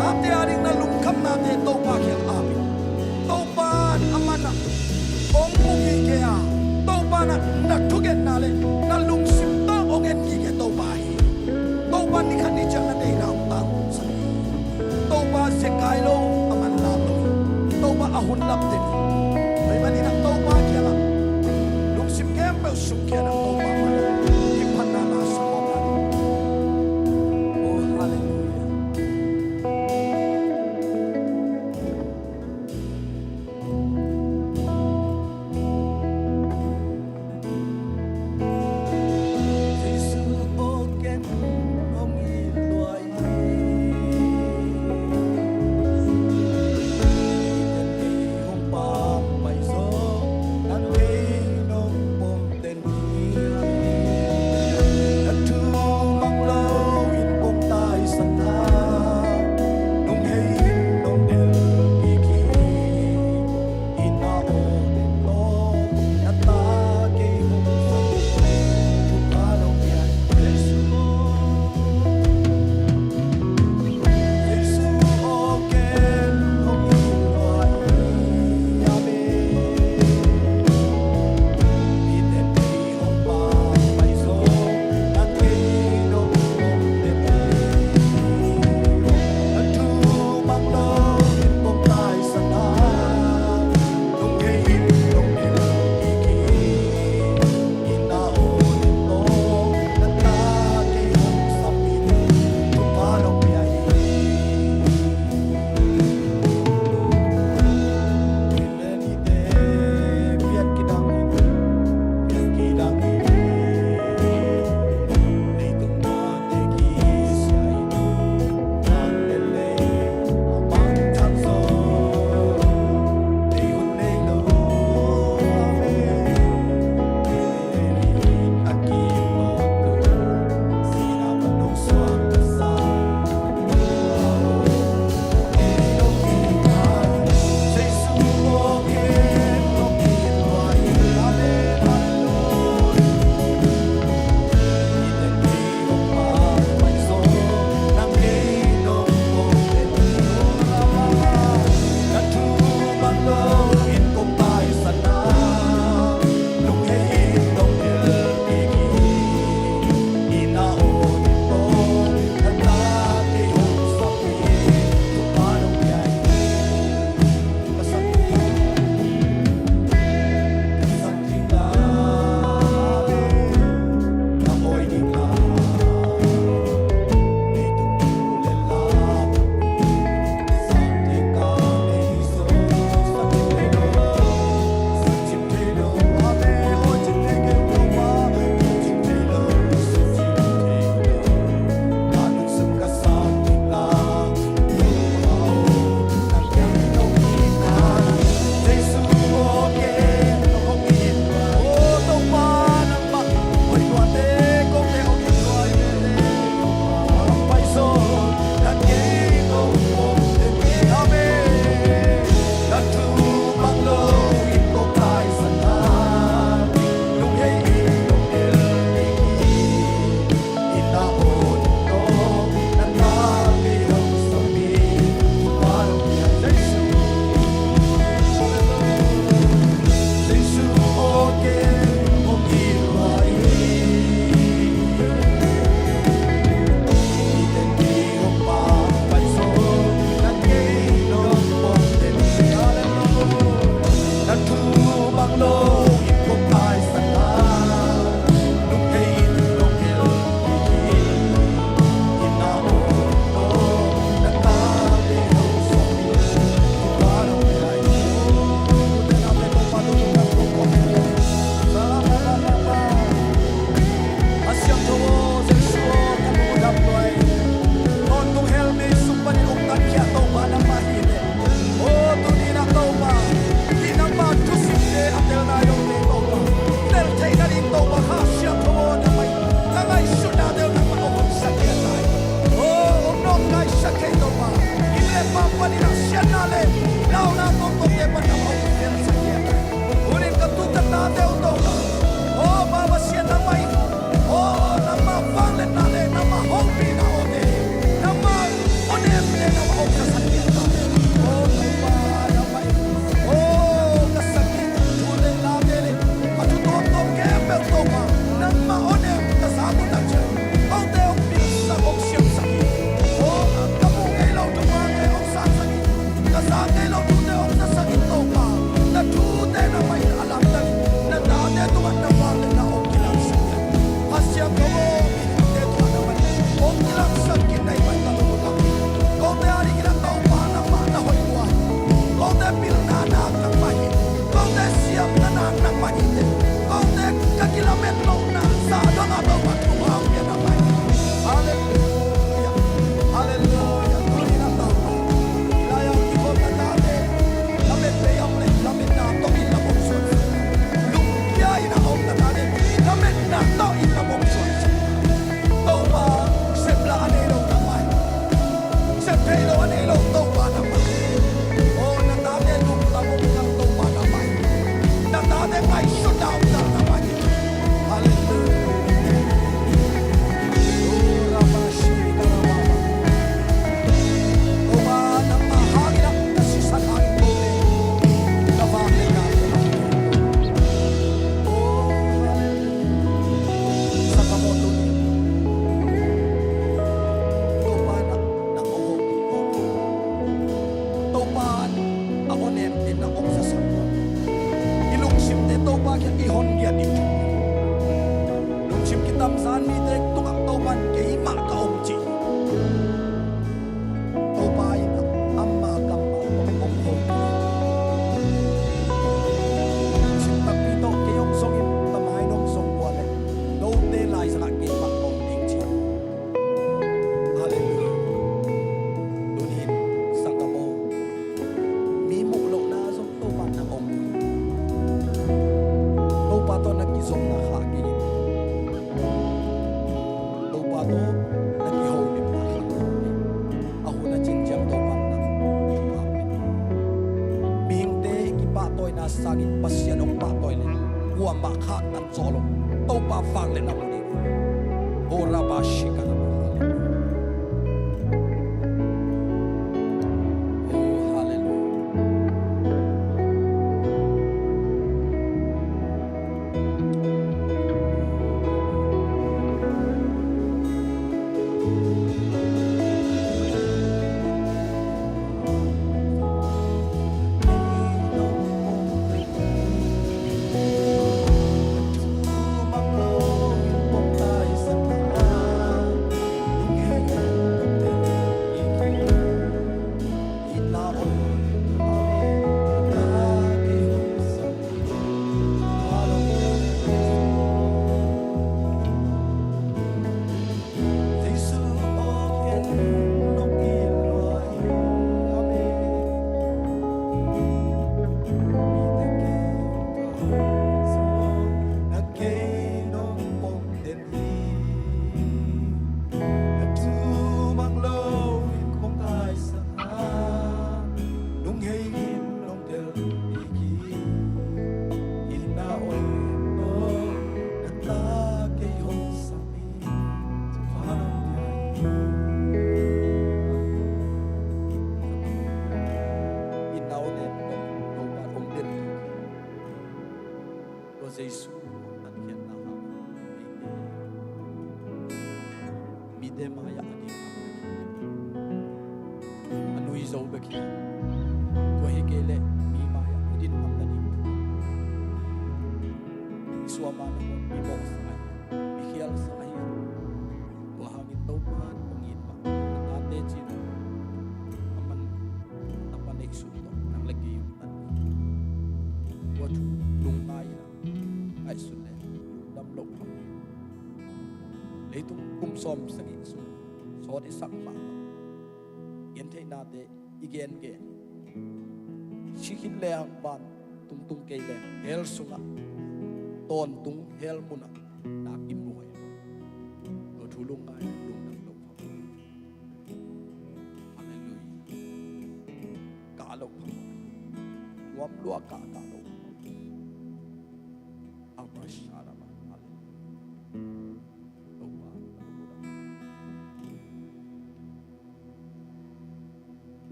tate a ding na lungkhamnate Topa kiang ap in. Topa in a man ah hong mu gige a, Topa in ah na thugenna le na lungsim tawh hong en gige Topa hi. Topa in ni khat ni ciang na deihna hong tangsak hi. Topa zekai lo, a manlang lo hi. Topa a hun lam den hi. Tua ahih manin ah Topa kiangah lungsim khempeuh sungkhia in ah Topa mah i phatna la sungkhawm lai. Oh, halleluiah. Jesu aw, ken hong it lua hi. Ken kei hong pa Bel Topa, nangmah aw nem ka za mun a ciang, kote hong pilsak, hong siamsak hi. Aw, ka muh ngei lo thu mah te hong sangsak hi. Ka za ngei lo thute hong zasak hi Topa. Na thute na mah in a lamdang hi. Na tate tungah na vangliatna hong kilangsak hi. Pasian ko aw, mihingte tungah na mah in hong kilangsak kik na hih mah in ka lungdam hi. Kote adingin ah Topa nangmah na hoih lua hi. Kote pilna nak nangmah hi. Kote siamna nak nangmah hi teh. Kote ka kilamet lohna sa dong a Topa thupha hong pia nangmah hi. Halleluiah. Halleluiah. Tuni-in ah Topa, lai-a kikhopna tate, lamet pei a om leh lametna tawh inn lam hong suansak. Lungkia in a om na tate, lametna tawh inn lam hong suansak. Topa, seplah a nei lo nangmah hi. Sep thei lo a nei lo Topa nangmah hi. Aw, na tate lungdam hong kal Topa nangmah hi. Na tate ngaihsutna hong kal nangmah hi. Halleluiah. Topa, nangmah hangin ah ka sisan hangin kote ka vangliatna. Aw, halleluiah. Sa ka mawh tuni. Topa in ah nang hong hopih. Topa in a aw nemte nang hong zasak. I lungsimte Topa kiang i hon ngiat ding thu. Lungsim kitamzan mite tungah Topa in keimah ka om cih. Topa in ah ama kammal tawh hong hopih. Lungsim takpi tawh kei hong zong in, ka mai in hong zong uh leh, note laizangah keimah ka om ding cih. Halleluiah. Tuni-in sanggam aw, mi muh lohna zong Topa nang hong muh. Topa tawh na kizopna khah kei in. Topa tawh na kiholimna khah kei in. A hun a cin ciang Topa nang thupha hong pia. Mihingte kipahtawina sangin Pasian hong pahtawi leh kuamah khaktan zaw lo. Topa vangliatna mu ding. Orabashika. Oh, halleluiah. Tua Jesu a tatkhiatna hangin mite mai-ah a ding a nui zo bek hi. Tua hi kei leh mi mai-ah i din a om nading thu. I suahna nangawn mi bawlsa ahi, mi khialsa ahi. Tua hangin Topa hong it mah, na tate cin a man, na pa neih suk tawh nang le kei hong tan hi. Tua thu lungngai in ah ngaihsun le lungdam loh phamawh. Leitung kum sawm sagih sung sawt i sak mahmah gentheihnate i gengen. Si khit leng vantungtung kei leng hell sungah, tawntung hell munah na kimruai. Tua thu lungngai lungdam loh phamawh. Halleluiah. Kah loh phamawh. Nuam lua kah, kah loh phamawh. Abba Shalom. Halleluiah. Topa,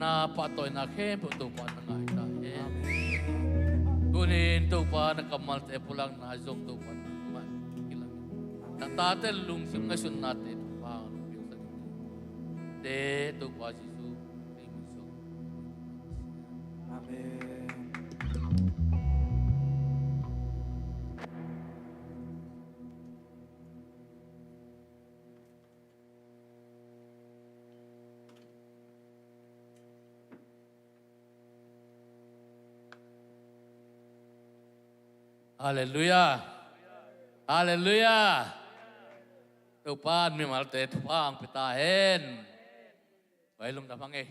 Pahtawina khempeuh Topa na ngai ta hen. Tunin Topa na kammalte pulakna zong Topa nangmah kilang. Na tate lungsim ngaihsutnate Topa hong piaksak in. Te Topa Jesuh. Amen. Halleluiah. Halleluiah. Topa in mimalte thupha hong pia ta hen. Vai lungdam hang ei.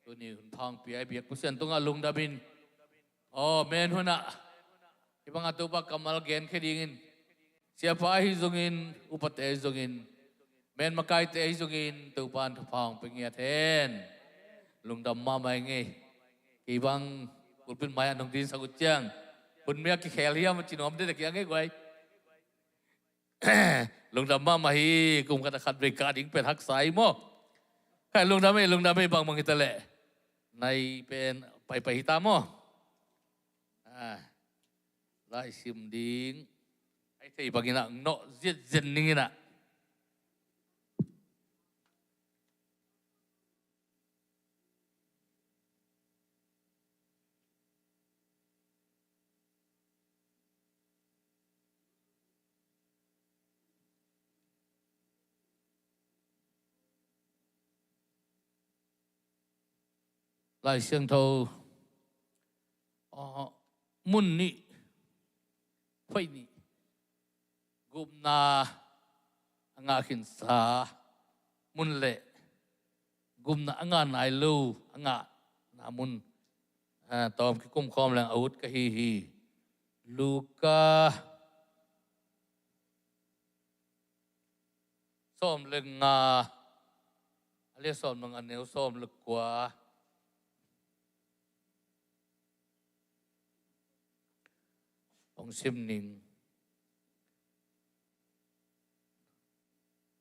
Tuni hun pha hong pia i biak Pasian tungah lungdam in. Aw, men hunah hih bangah Topa kammal genkhia dingin siapa ahi zongin, upate ahi zongin, men makaite ahi zongin Topa in thupha hong pia ngiat hen. Lungdam mahmah ing ei. Kei bang pulpit mai-ah nong dinsak uh ciang hun mia kikhel hiam a ci nuam dede kiang ei guai. Lungdam mahmah hi. Kum khat a khat vei kah ding pen haksa hi maw? Khai lungdam ei, lungdam ei, bangbang hi ta leh. Nai pen paipai hi ta maw? Ah, lai sim ding. Ai thei bangin ah nawh ziatziat ning in ah. Lai Siangtho, ah, mun nih, phaih nih, gupna a ngah khinsa mun le gupna a ngah nai lo a ngahna mun, ah, tawm kikum khawm leng a ut ka hi hi. Luka sawm le nga, a lian sawm le nga, a neu sawm le kua. Hong sim ning.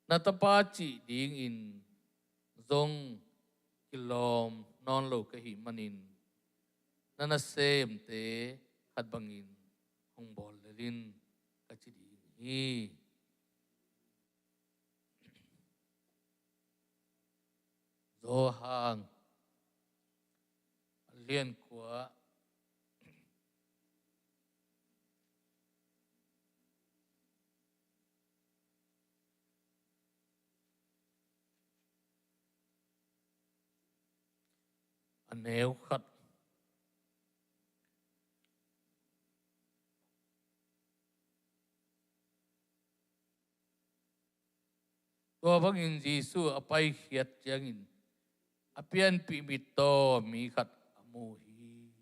Na tapa cih dingin zong kilawm nawn lo ka hih manin, na nasemte khat bangin hong bawl lel in, ka ci ding hi. Johan a lian kua, a neu khat. Tua bangin Jesuh a paikhiat ciangin a pianpih mittaw mi khat a mu hi.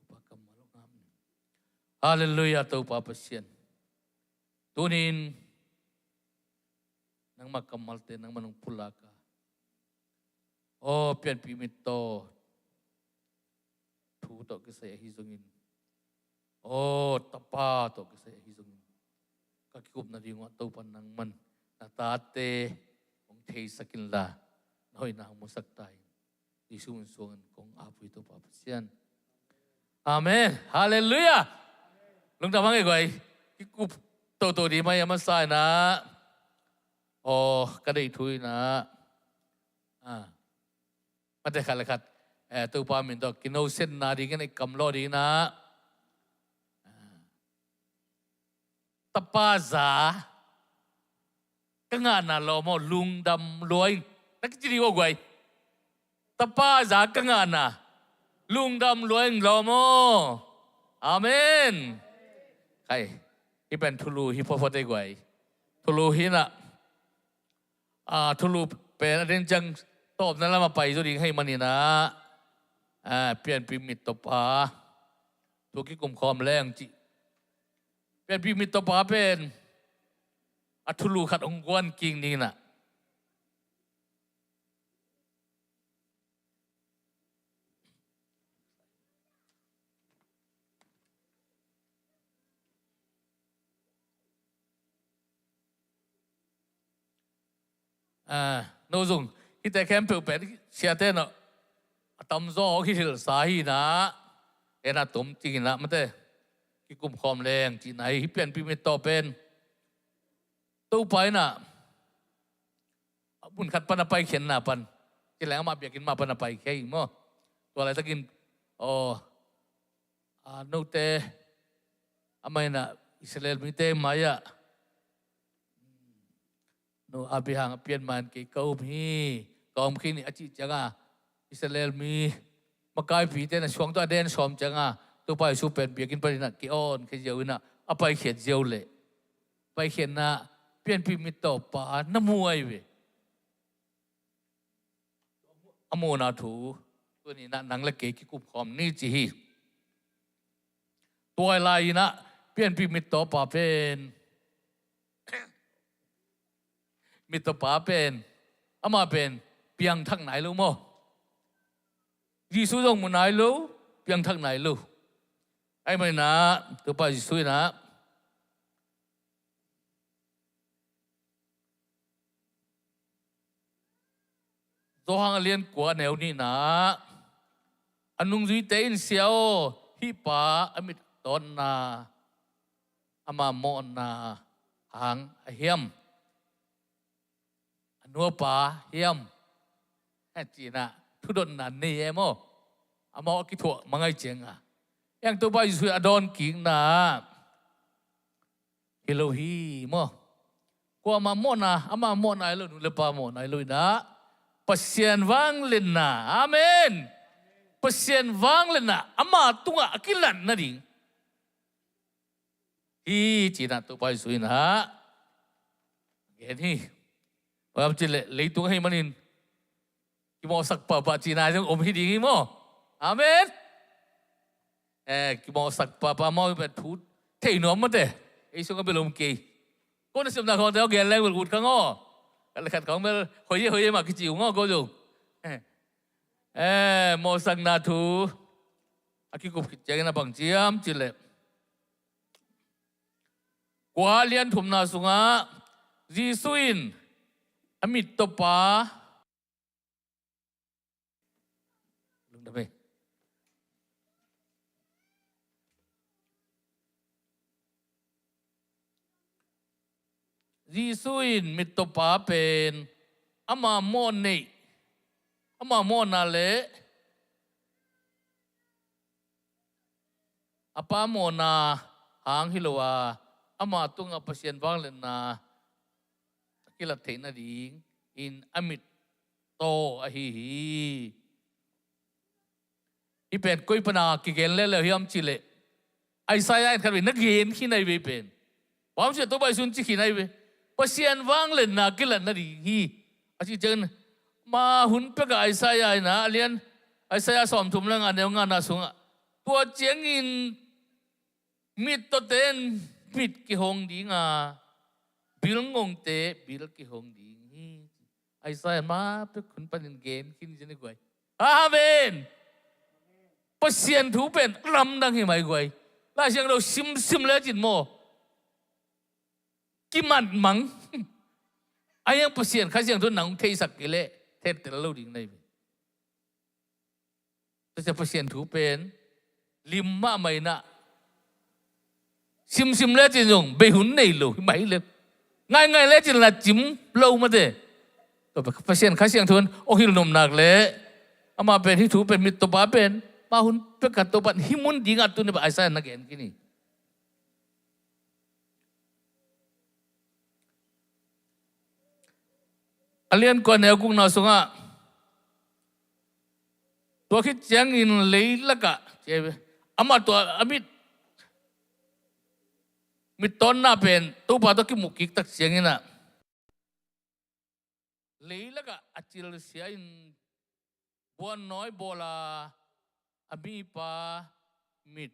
Topa kammal hong ngap ni. Halleluiah, Topa Pasian. Tunin nangmah kammalte nangmah nong pulak a, aw, pianpih mittaw thu tawh kisai ahi zongin, aw, tapa tawh kisai ahi zongin, ka kikupna ding uh ah Topa nangman na tate hong theisak inla, na hoihna hong musak ta in. Jesuh min suangin kong ap uh hi, Topa Pasian. Amen. Halleluiah. Lungdam hang ei guai. Kikup toto ding mah hi a, masa in ah, aw, ka deih thu in ah, ah, mate khat le khat, eh, Topa min tawh kinosenna dingin i kamlawh ding in ah, ah, tapa za ka ngahna lawm aw, lungdam lua ing, na kici ding uh a guai. Tapa za ka ngahna lungdam lua ing, lawm aw. Amen. Khai, hih pen thulu hi photphot ei guai. Thulu hi in ah, ah, thulu pen a den ciang tawpna lamah pai zaw ding hi manin ah, ah, pianpih mittaw pa thu kikum khawm leng cih. Pianpih mittaw pa pen a thulu khat hong guan kik ning in ah. Ah, no zong Hihte khempeuh pen siate in ah a tamzaw hong hilhilhsa hi in ah, en a tom cing in ah mate, kikum khawm leng cihna hi. Hih pianpih mittaw pen Topa in ah a mun khat pan a paikhiatna pan, ci leng amah biakinn mah pan a paikhia hi maw. Tua laitakin aw, a, note, amah in ah Israel mite mai-ah, "No, Abraham a pian man kei ka um hi, ka om khin hi," a cih ciangin Israel mi makaipite in ah suang tawh a den sawm ciangin Topa Jesu pen biakinn panin ah ki-on khia ziau in ah a paikhiat ziau leh, paikhiatna pianpih mittaw pa na mu ahi ve. A mawhna thu tuni in ah nang le kei kikum khawm ni ci hi. Tua lai in ah pianpih mittaw pa pen, mittaw pa pen, amah pen piangthak nai lo maw. Jesu zong mu nai lo, piangthak nai lo. Ahih manin ah Topa Jesu in ah Johan a lian kua a neu nihna ah, a nungzuite in, "Sia aw, hih pa a mit tawtna, ama mawhna hang a hiam, a nuapa hiam?" ci in ah thudotna nei e maw. Amau a kithuah mah ahi ciangin, eng, Topa Jesu in a dawnkikna ah, "Hi lo hi maw. Kuamah mawhna, ama mawhna hi lo, nu le pa mawhna hi lo in ah, Pasian vangliatna, amen, Pasian vangliatna ama tungah a kilat nading hi," ci in ah Topa Jesu in ah gen hi. Bang hiam cih leh leitung ahih manin kimawhsak pahpah cihna zong om hi ding hi maw. Amen. Eh, kimawhsak pahpah maw, bel thu thei nuam mate. Ei sung a bel om kei. Ko na siamna khawngte aw gen leng bel ut khang aw. Khat le khat khawng bel hoih e, hoih e mah kici ung aw ko zong. Eh, eh, mawhsakna thu a kikup khit ciangin a bang ci hiam cih leh, kua lian thumna sungah Jesu in a mittawpa, lungdam e. Jesu in mittawpa pen ama mawh neih, ama mawhna le a pa mawhna hang hi lo a, ama tungah Pasian vangliatna a kilat theih nadingin a mit taw ahi hi. Hih pen koi pana kigen leuleu hiam cih leh, Isaiah in khatvei na gen khin ahi ve hih pen. Bang hiam cih leh Topa Jesu in ci khin ahi ve. Pasian vangliatna kilat nading hi, a cih ciangin, ama hun pekah Isaiah in ah a lian, Isaiah sawmthum le nga, a neu ngana sungah, tua ciangin mittawte in mit kihong ding a, bilngongte bil kihong ding hi. Isaiah ma pek hun panin gen khin zen hi guai. Amen. Pasian thu pen lamdang hi mai guai. Lai Siangtho simsim lecin maw, kimat mang. Ahi hang Pasian Kha Siangtho in nang theisak kei leh thettel lo ding na hi ve. Tua ciang Pasian thu pen lim mahmah in ah, simsim lecin zong bei hun nei lo hi mah hi leh, ngaingai lecin lah cim lo mate. Tua Pasian Kha Siangtho in hong hilh nop nak leh, amah pen hih thu pen mittawpa pen, ama hun pekah Topa in hih mun dingah tuni pen Isaiah na gen khin hi. A lian kua, a neu gukna sungah, tua khit ciangin leilakah, amah tua a mit, mittawnna pen Topa tawh kimuh kik tak ciangin ah, leilakah a cilsia in buannawi bawl a, a mipa mit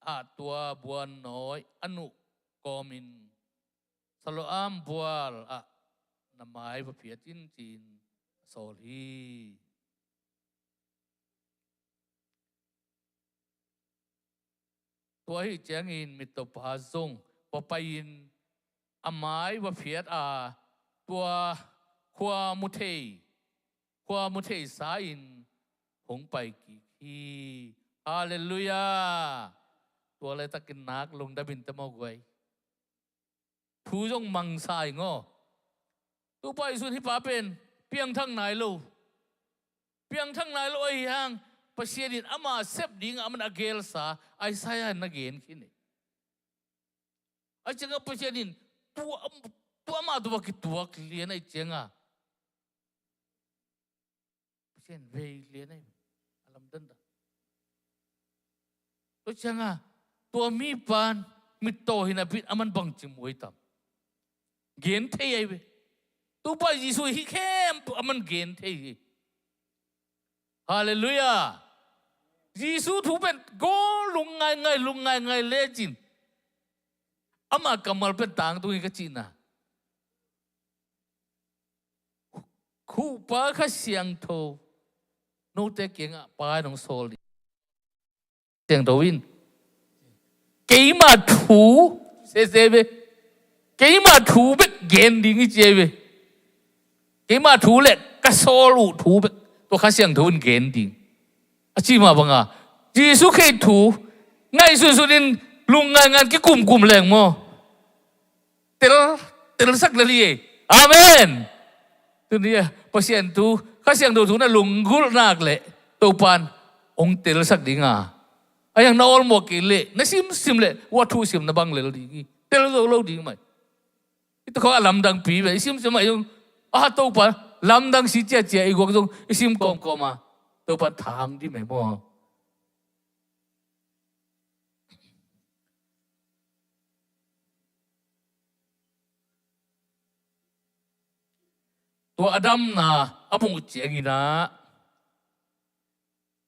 ah tua buannawi a nuh kawmin, Siloam bual ah na mai va phiat in, ci-in a sawl hi. Tua ahih ciangin mittawpa zong va pai-in a mai va phiat a, tua khua mu thei, khua mu thei sa-in hong pai kik hi. Halleluiah. Tua laitakin nak lungdam in te maw guai. Thu zong mangsa ing aw. Topa Jesuh in hih pa pen piangthak nai lo. Piangthak nai lo ahi hang Pasian in ama sep dingah aman a gelsa Isaiah in na gen khin hi. Ahi ciangah Pasian in tua, tua ama tua kituak lian ahi ciangah Pasian vei lian ahi. A lamdang ta. Tua ciangah tua mi pan mittaw hi napi-in aman bangci muai tam. Gen thei ahi ve. Topa Jesuh hih khempeuh aman gen thei hi. Halleluiah. Jesuh thu pen gol lungngaingai, lungngaingai lecin ama kammal pen tangtung hi ka cihna. Khuhpa Kha Siangtho note kiangah Pa in hong sawl ding. Siangtho in keima thu sese ve. Keima thu bek gen ding hi ci ahi ve. Keima thu le ka sawl uh thu bek tua Kha Siangtho in gen ding. A ci mah banga Jesuh Khrih thu ngaihsunsun in lungngaingai kikumkum leng maw. Tel, telsak lel hi. Amen. Tuni a Pasian thu, Kha Siangtho thu na lunggulh nak leh Topan hong telsak ding a. A yang na awlmawh kei leh na simsim leh ua thu sim na bang lel ding hi. Tel zo lo ding mai. I tua khawng a lamdangpi ve, i simsim a i zong, a Topa lamdang si ciacia i guak zong i sim kawmkawm a Topan thang ding mai maw. Tua a damna a muh ciangin ah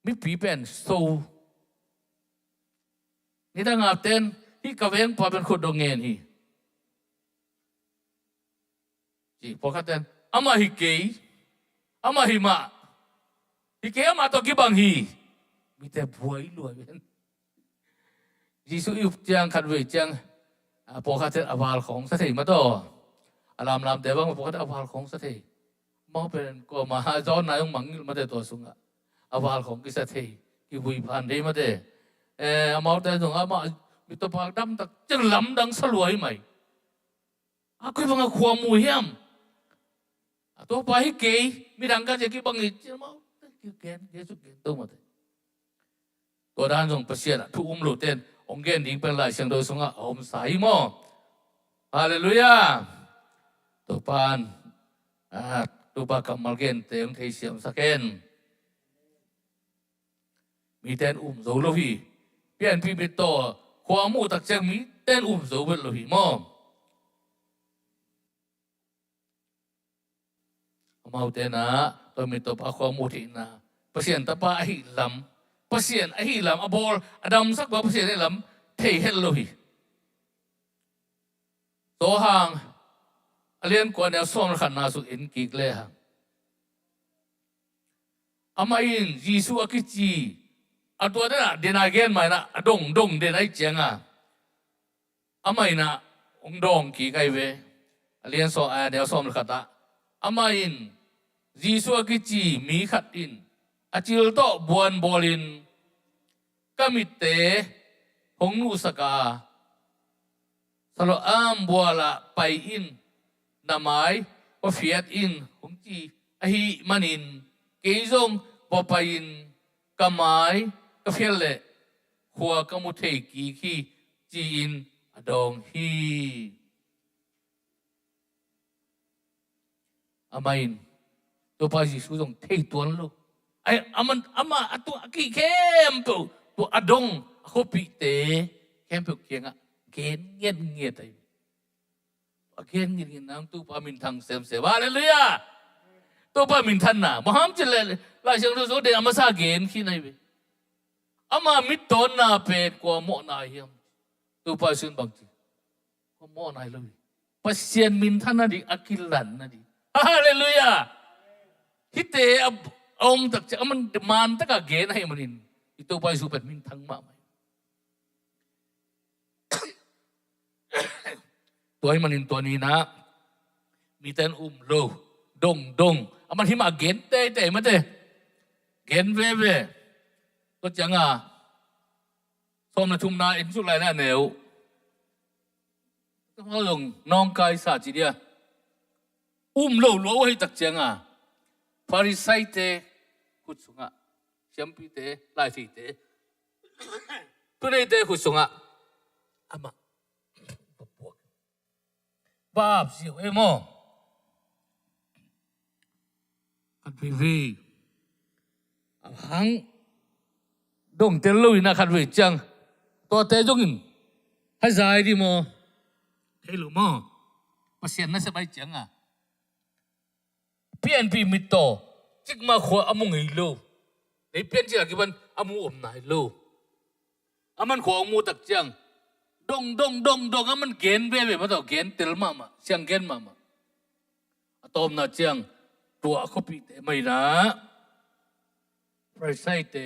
mipi pen so. Nidang a ten hih ka vengpa pen khut dong ngen hi. Ci pawlkhat ten amah hi kei, amah hi mah, hi kei amah tawh kibang hi. Mite buai luai ven. Jesuh i up ciang khat vei ciang, a, pawlkhat ten a val khawng sa thei mah tawh. A lamlamte bang pawlkhat ten a val khawng sa thei. Amau pen kuamah zawnna zong mangngilh mate tua sungah. A val khawng kisa thei, kivui phan thei mate. Eh, amaute zong amah mitawpa damtak ciang lamdang sa lua hi mai. A koi bangah khua mu hiam? A Topa hi kei, midang ka cia kibang hi, ci amau, kigen, Jesuh gen to mate. Tua dan zong Pasian a thu um lo ten hong gen ding pen Lai Siangtho sungah a omsa hi maw. Halleluiah. Topan, a, Topa kammal gente hong thei siamsak hen. Miten um zo lo hi. Pianpih mittaw khua muh tak ciang miten um zo vet lo hi maw. Amaute na tua mittawpa khua muh theihna, Pasian tapa ahi lam, Pasian ahi lam a bawl, a damsak pa Pasian ahi lam thei het lo hi. Johan a lian kua neu sawm le khatna sung en kik le hang. Amah in Jesuh a kici a tua dena dena gen mai na a dong dong den ahi cianga amah in ah hong dawng kik ahi ve. A lian sawm, a neu sawm le khat ah amah in Jesuh a kici mi khat in a cil tawh buan bawlin ka mitte hong nuhsak a, Siloam bual ah pai in, na mai va fiat in hong ci ahih manin kei zong va pai in ka mai ka fiat leh khua ka mu thei kik hi, ci-in a dawng hi. Amah in Topa Jesuh zong thei tuan lo. Ai, amah, amah a tua a kih khempeuh, tua a dong a khuapihte khempeuh kiangah gen ngetnget ahi. A gen ngetnget nang Topa minthang semsem. Halleluiah. Topa minthanna maham cin le Lai Siangtho zo den a masa gen khin ahi ve. Ama mittawnna pen kua mawhna hiam? Topa Jesuh in bang ci? Kua mawhna hi lo hi. Pasian minthanna ding a kilanna ding. Halleluiah. Hihte a, a om tak ciang aman man taka gen ahih manin i Topa Jesuh pen minthang mahmah hi. Tua ahih manin tua ni-in ah miten um lo, Dongdong. Aman himah gen teitei mate. Gen veve. Tua cianga sawm le thumna en suk lai na neu. Ka hau zong nawngkaisa ci dia. Um lo lua uh hei tak cianga Farisaite khut sungah, siampite, laithite, thuneite khut sungah amah va puak. Vap siau e maw. Khat veivei a hang dongtel lo in a khat vei ciang tuate zongin hai zai di maw. Thei lo maw. Pasian nasep ai cianga pianpi mittaw cikmah khua a mu ngei lo. Lei pian cila kipan a mu om nai lo. Aman khua hong mu tak ciang dong dong dong dong aman gen veve mataw, gen tel mahmah, siang gen mahmah. A tawpna ciang tua a khuapihte mah inah Farisaite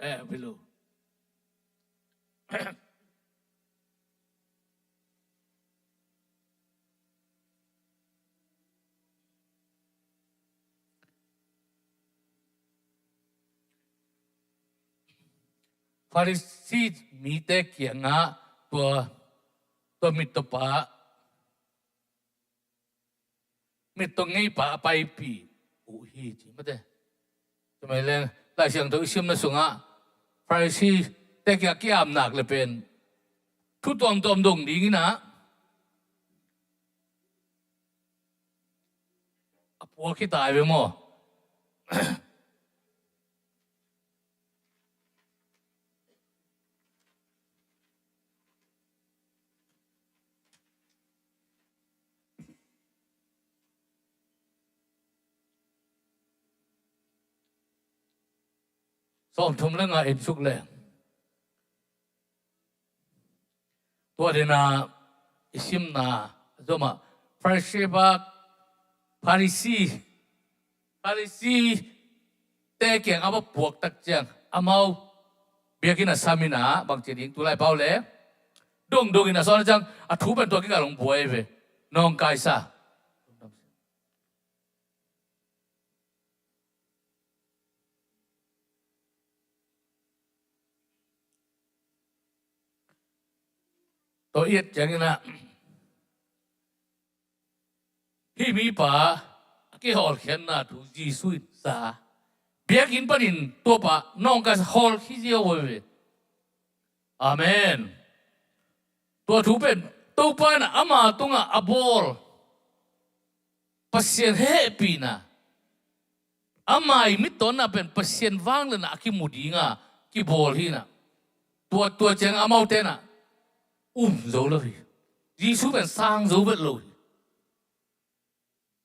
eh a vilo. Farisi mite kiangah tua, tua mittawpa, mittaw ngeipa a paipih uh hi ci mate. Tumai leng Lai Siangtho i simna sungah Farisi te kiangah kiamnak le pen thu tuamtuam dong dinginah a puak hi tai ve maw. Sawmthum le nga en suk le. Tua dena i simna zomah Farisi pa, Farisi, Farisi te kiang a va puak tak ciang amau biakinn a sam inah bangci ding tulai pau le dongdong in a sawn a ciang a thu pen tua kikal hong buai ve. Nawngkaisa. Tua i et cianginah hih mipa a kihawlkhiatna thu Jesu in za. Biakinn panin tuapa nawngkaisa hawlkhia ziau veve. Amen. Tua thu pen Topa in ama tungah a bawl Pasian hehpihna, ama i mittawnna pen Pasian vangliatna a kimu dinga kibawl hinah. Tua, tua ciang amaute inah um zo lo hi. Jesu pen sang zo vet lo hi.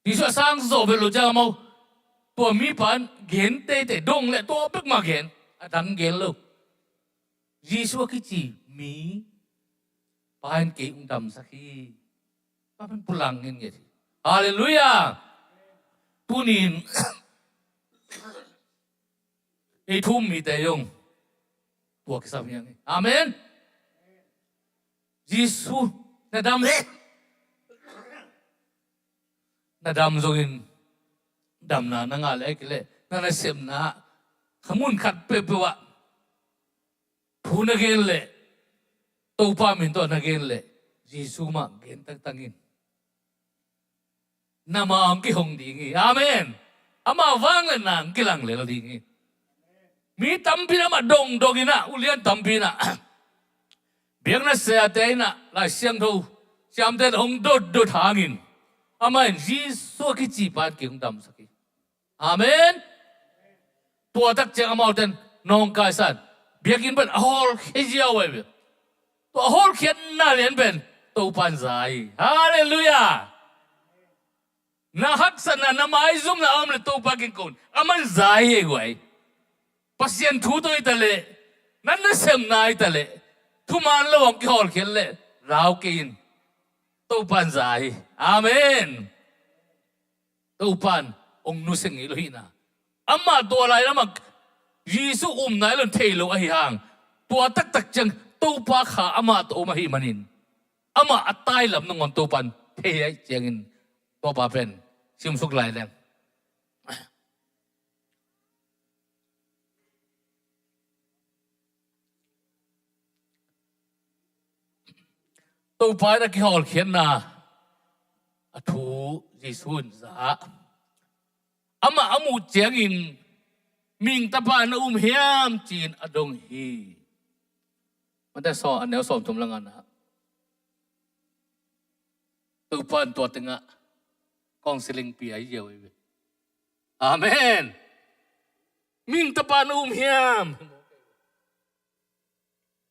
Jesu a sang zo vet lo ciang amau tua mipa in gen teitei dong le tua bekmah gen, a dang gen lo. Jesu a kici mi pa in kei hong damsak hi. Pa pen pulang ngen nget hi. Halleluiah. Tunin ei thu-um mite zong tua kisam hiang hi. Amen. Jesu na dam le na dam zongin damna na ngah le a kileh na nasepna kha mun khat peuhpeuh ah thu na gen leh Topa min tawh na gen leh Jesu mah gen taktangin na ma hong kihong ding hi. Amen. Ama vangliatna hong kilang lel ding hi. Mi tampi in amah dongdong inah ulian tampi inah biakna siate inah Lai Siangtho siamte in hong dotdot hangin amah in Jesu a kici pa in kei hong damsak hi. Amen. Tua tak ciang amaute in nawngkaisa in biakinn pen a hawlkhia ziau ahi ve. Tua a hawlkhiatna lian pen Topa in za hi. Halleluiah. Na haksatna na maizumna a om le Topa kiang ko in aman za hi ei guai. Pasian thu tawh hi ta leh na nasepna hi ta leh thuman lo hong kihawlkhiat leh rau kei in. Topa in za hi. Amen. Topa in hong nusia ngei lo hihna. Amah tua lai lamah Jesu um nai lo in thei lo ahi hang tua taktak ciang Topa kha amah tawh om ahi manin amah a tailam nangawn Topa in thei ahi ciangin Topa pen Simsuk lai leng. Topa in a kihawlkhiatna a thu Jesuh in za. Amah a muh ciangin, "Mihing Tapa na um hiam?" ci-in a dong hi. Mate sawm, a neu sawmthum le ngana. Topa in tua tengah counseling pia hi ziau hi ve. Amen. "Mihing Tapa na um hiam?"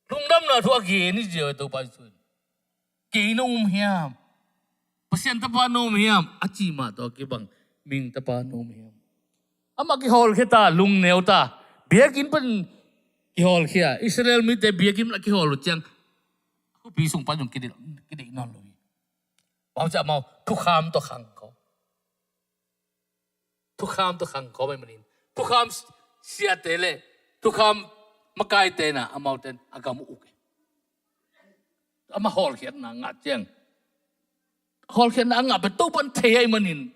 Lungdamna thu a gen hi ziau hi Topa Jesuh in. "Kei na um hiam? Pasian Tapa na um hiam?" a cih mah tawh a kibang, "Mihing Tapa na um hiam?" Amah kihawlkhia ta, lungneu ta. Biakinn pan kihawlkhia. Israel mite biakinn a kihawl uh ciang, a khuapi sung pan zong kideih, kideih nawn lo hi. Bang ci amau thukham tawh khang khawm. Thukham tawh khang khawm ahih manin, thukham siate le thukham makaite na amaute in a gam uh uk hi. Amah hawlkhiatna ngah ciang, hawlkhiatna a ngah pen Topa in thei ahih manin,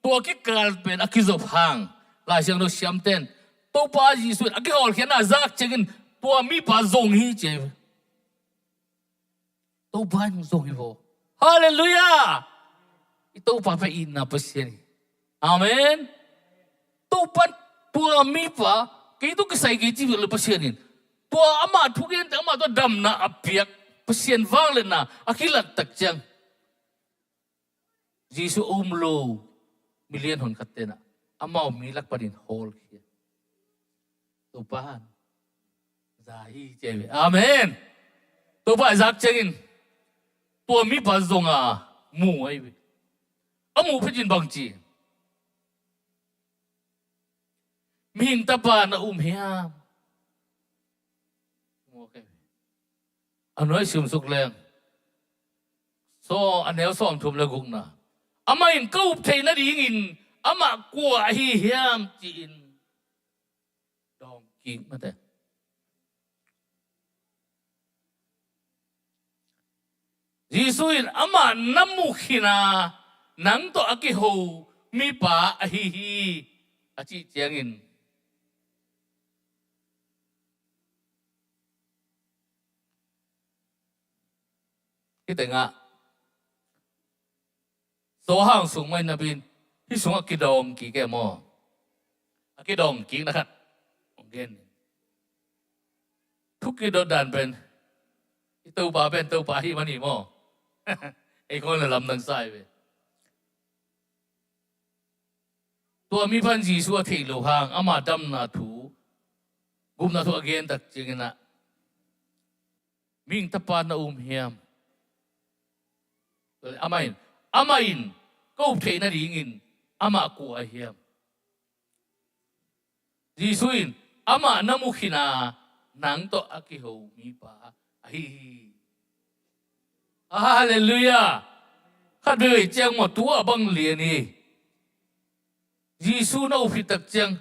tua kikal pen a kizop hang, Lai Siangtho siamte in, Topa Jesuh in a kihawlkhiatna a zak ciangin tua mipa zong hi ci hi. Topa in zong hi vaw. Halleluiah! I Topa pen itna Pasian hi. Amen. Topa in tua mipa, "Kei tawh kisai kei," ci lo Pasian in. Tua amah thugente, amah tawh damna a piak, Pasian vangliatna a kilat tak ciang, Jesuh a um lo milian honkhatte na amau mi lak panin hawlkhia. Topa in za hi ci hi ve. Amen. Topa in zak ciangin tua mipa zong a mu ahi ve. A muh phetin bang ci, "Mihing Tapa na um hiam?" A nuai simsuk leng, so a neu sawmthum le gukna. "Amah in ka up theih nadingin amah kua ahi hiam?" ci-in dawng kik mate. Jesuh in, "Amah na mu khin a, nang tawh a kiho mipa ahi hi," a cih ciangin, hih tengah Johan sung mah in na pi in, hih sungah kidawng kik e maw? A kidawng kikna khat hong gen. Thu kidot dan pen, i Topa pen Topa hi man hi maw? Ei khawng na lamdang sa hi ve. Tua mipa in Jesuh a theih loh hang, ama damna thu, gupna thu a gen tak ciangin ah, "Mihing Tapa na um hiam?" Amah in, amah in, "Ka up theih nadingin amah kua ahi hiam?" Jesuh in, "Amah na mu khin a, nang tawh a kiho mipa ahi hi." Halleluiah! Khat veve ciang maw, tua bang lian hi. Jesuh na up khit tak ciang,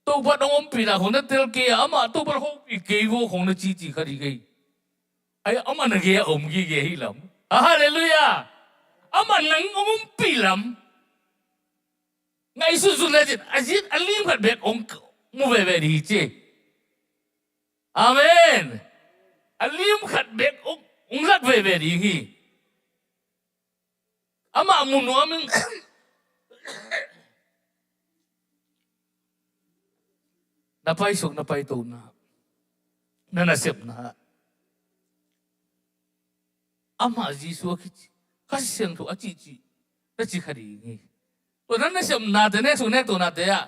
Topa hong ompihna khong na tel kei a, amah Topa hong hopih kei vo khong na cici kha ding hi. Ai, amah na gei a om gige hi lam. Halleluiah! Amah nang hong ompih lam ngaihsun sun lecin, a zin a lim khat bek hong mu veve ding hi ci. Amen. A lim khat bek hong, hong lak veve ding hi. Amah mu nuam in. Na paisuk, na paitona, na nasepna, amah Jesuh a kici, Kha Siangtho a cihcih na ci kha ding hi. Tua na nasepnate, nek suk nek tonate ah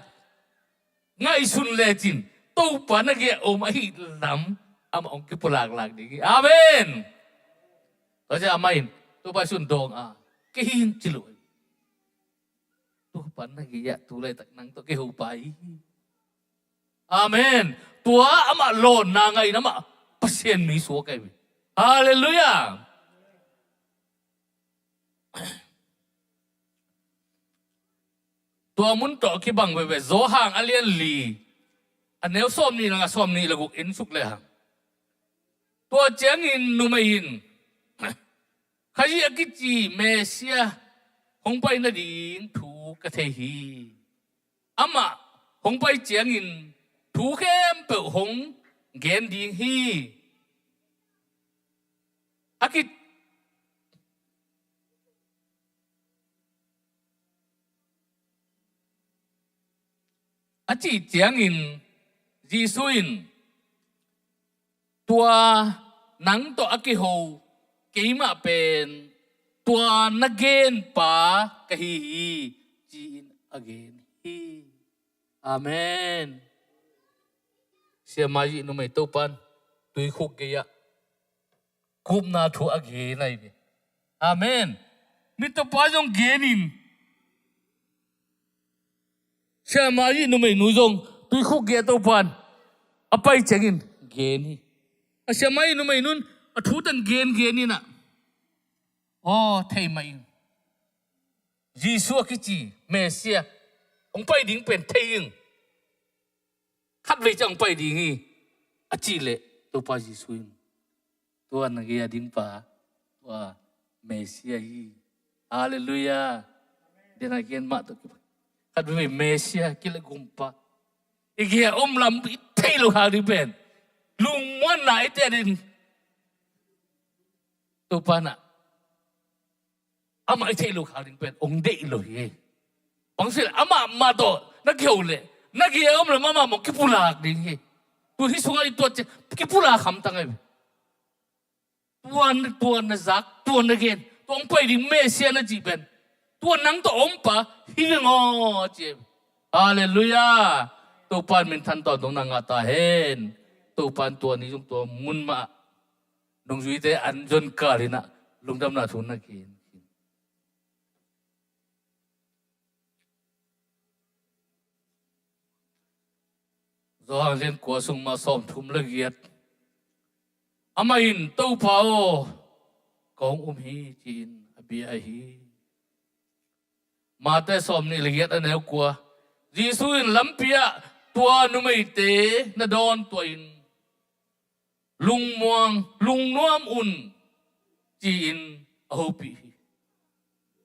ngaihsun lecin, Topa na gei a om ahih lam amah hong kipulaklak ding hi. Amen. Tua ciang amah in, Topa Jesuh in dawng a, "Kei hi ing," ci lo hi. Topa na gei ah tu laitak nang tawh kiho pa hi. Amen. Tua amah lawnna ngah in amah Pasian mi suak ahi hi. Halleluiah. Tua mun tawh kibang veve, Johan a lian li, a neu sawmnih le nga, sawmnih le guk en suk le hang. Tua ciangin numei in Khazih a kici Messiah hong pai nading thu ka thei hi. Amah hong pai ciangin thu khempeuh hong gen ding hi. A ki a cih ciangin Jesuh in, "Tua nang tawh a kiho keimah pen tua na genpa ka hi hi," ci-in a gen hi. Amen. Siamah i numei Topan tuikhuk gei-ah kupna thu a gen ahi ve. Amen. Mittawpa zong genin, siamah i numei nu zong tuikhuk gei-ah Topan a pai ciangin gen hi. A siamah i numei nun a thu tan gengen inah, aw, thei mah ing. Jesuh a kici Messiah hong pai ding pen thei ing. Khatvei ciang hong pai ding hi, a cih leh Topa Jesuh in, "Tua na gei a dingpa, tua Messiah hi." Halleluiah. Dena gen mah tawh kipan, khatvei Messiah kileh gumpa i gei-ah om lam i theih loh khak ding pen lungmuanna i te a din Topa nah amah i theih loh khak ding pen hong deih lo hi. Bang ci leh amah mah tawh na kiho leh na gei-ah om lam amah mah kipulak ding hi. Tu hih sungah i tuat ciang kipulak hamtang ahi. Tua, tua na zak, tua na gen, tua hong pai ding Messiah na cih pen tua nang tawh ompa hi veng aw, ci. Halleluiah. Topa in minthan tawntung na ngah ta hen. Topa in tua ni zong tua mun mah nungzuite an zon kal inah lungdamna thu na gen. Johan lian kua sung mah sawmthum le giat, amah in, "Topa aw, kong um hi," ci-in a bia hi. Mate sawmnih le giat a neu kua, Jesuh in lampi ah tua numeite na dawn tuah in, "Lungmuang, lungnuam un," ci-in a hopih hi.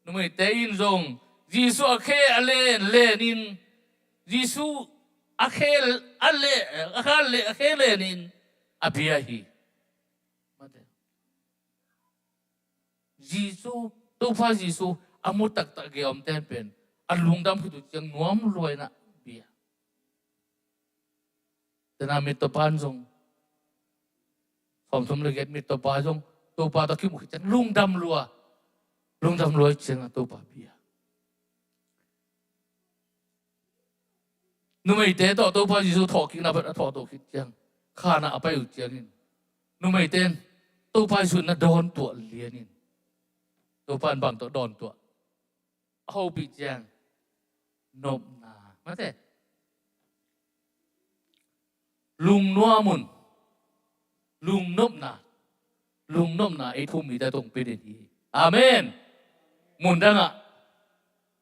Numeite in zong Jesuh a khe a len, len in, Jesuh a khe a le, a khe le, a khe len in a bia hi. Jesuh, Topa Jesuh a mu taktak gei a omte pen a lungdam khit uh ciang nuam lua inah bia. Tena mittawpa in zong, sawmthum le giat mittawpa zong Topa tawh kimuh khit ciang lungdam lua, lungdam lua i ciangah Topa bia. Numeite tawh Topa Jesuh thawhkikna pen a thawhto khit ciang, khanah a pai uh ciangin numeite in Topa Jesuh na dawn tuah lianin, Topa in bang tawh dawn tuah a hopih ciang, nopna. Mate, lungnuam un, lungnopna, lungnopna ei thu-um mite tawh hong pia den hi. Amen. Mundangah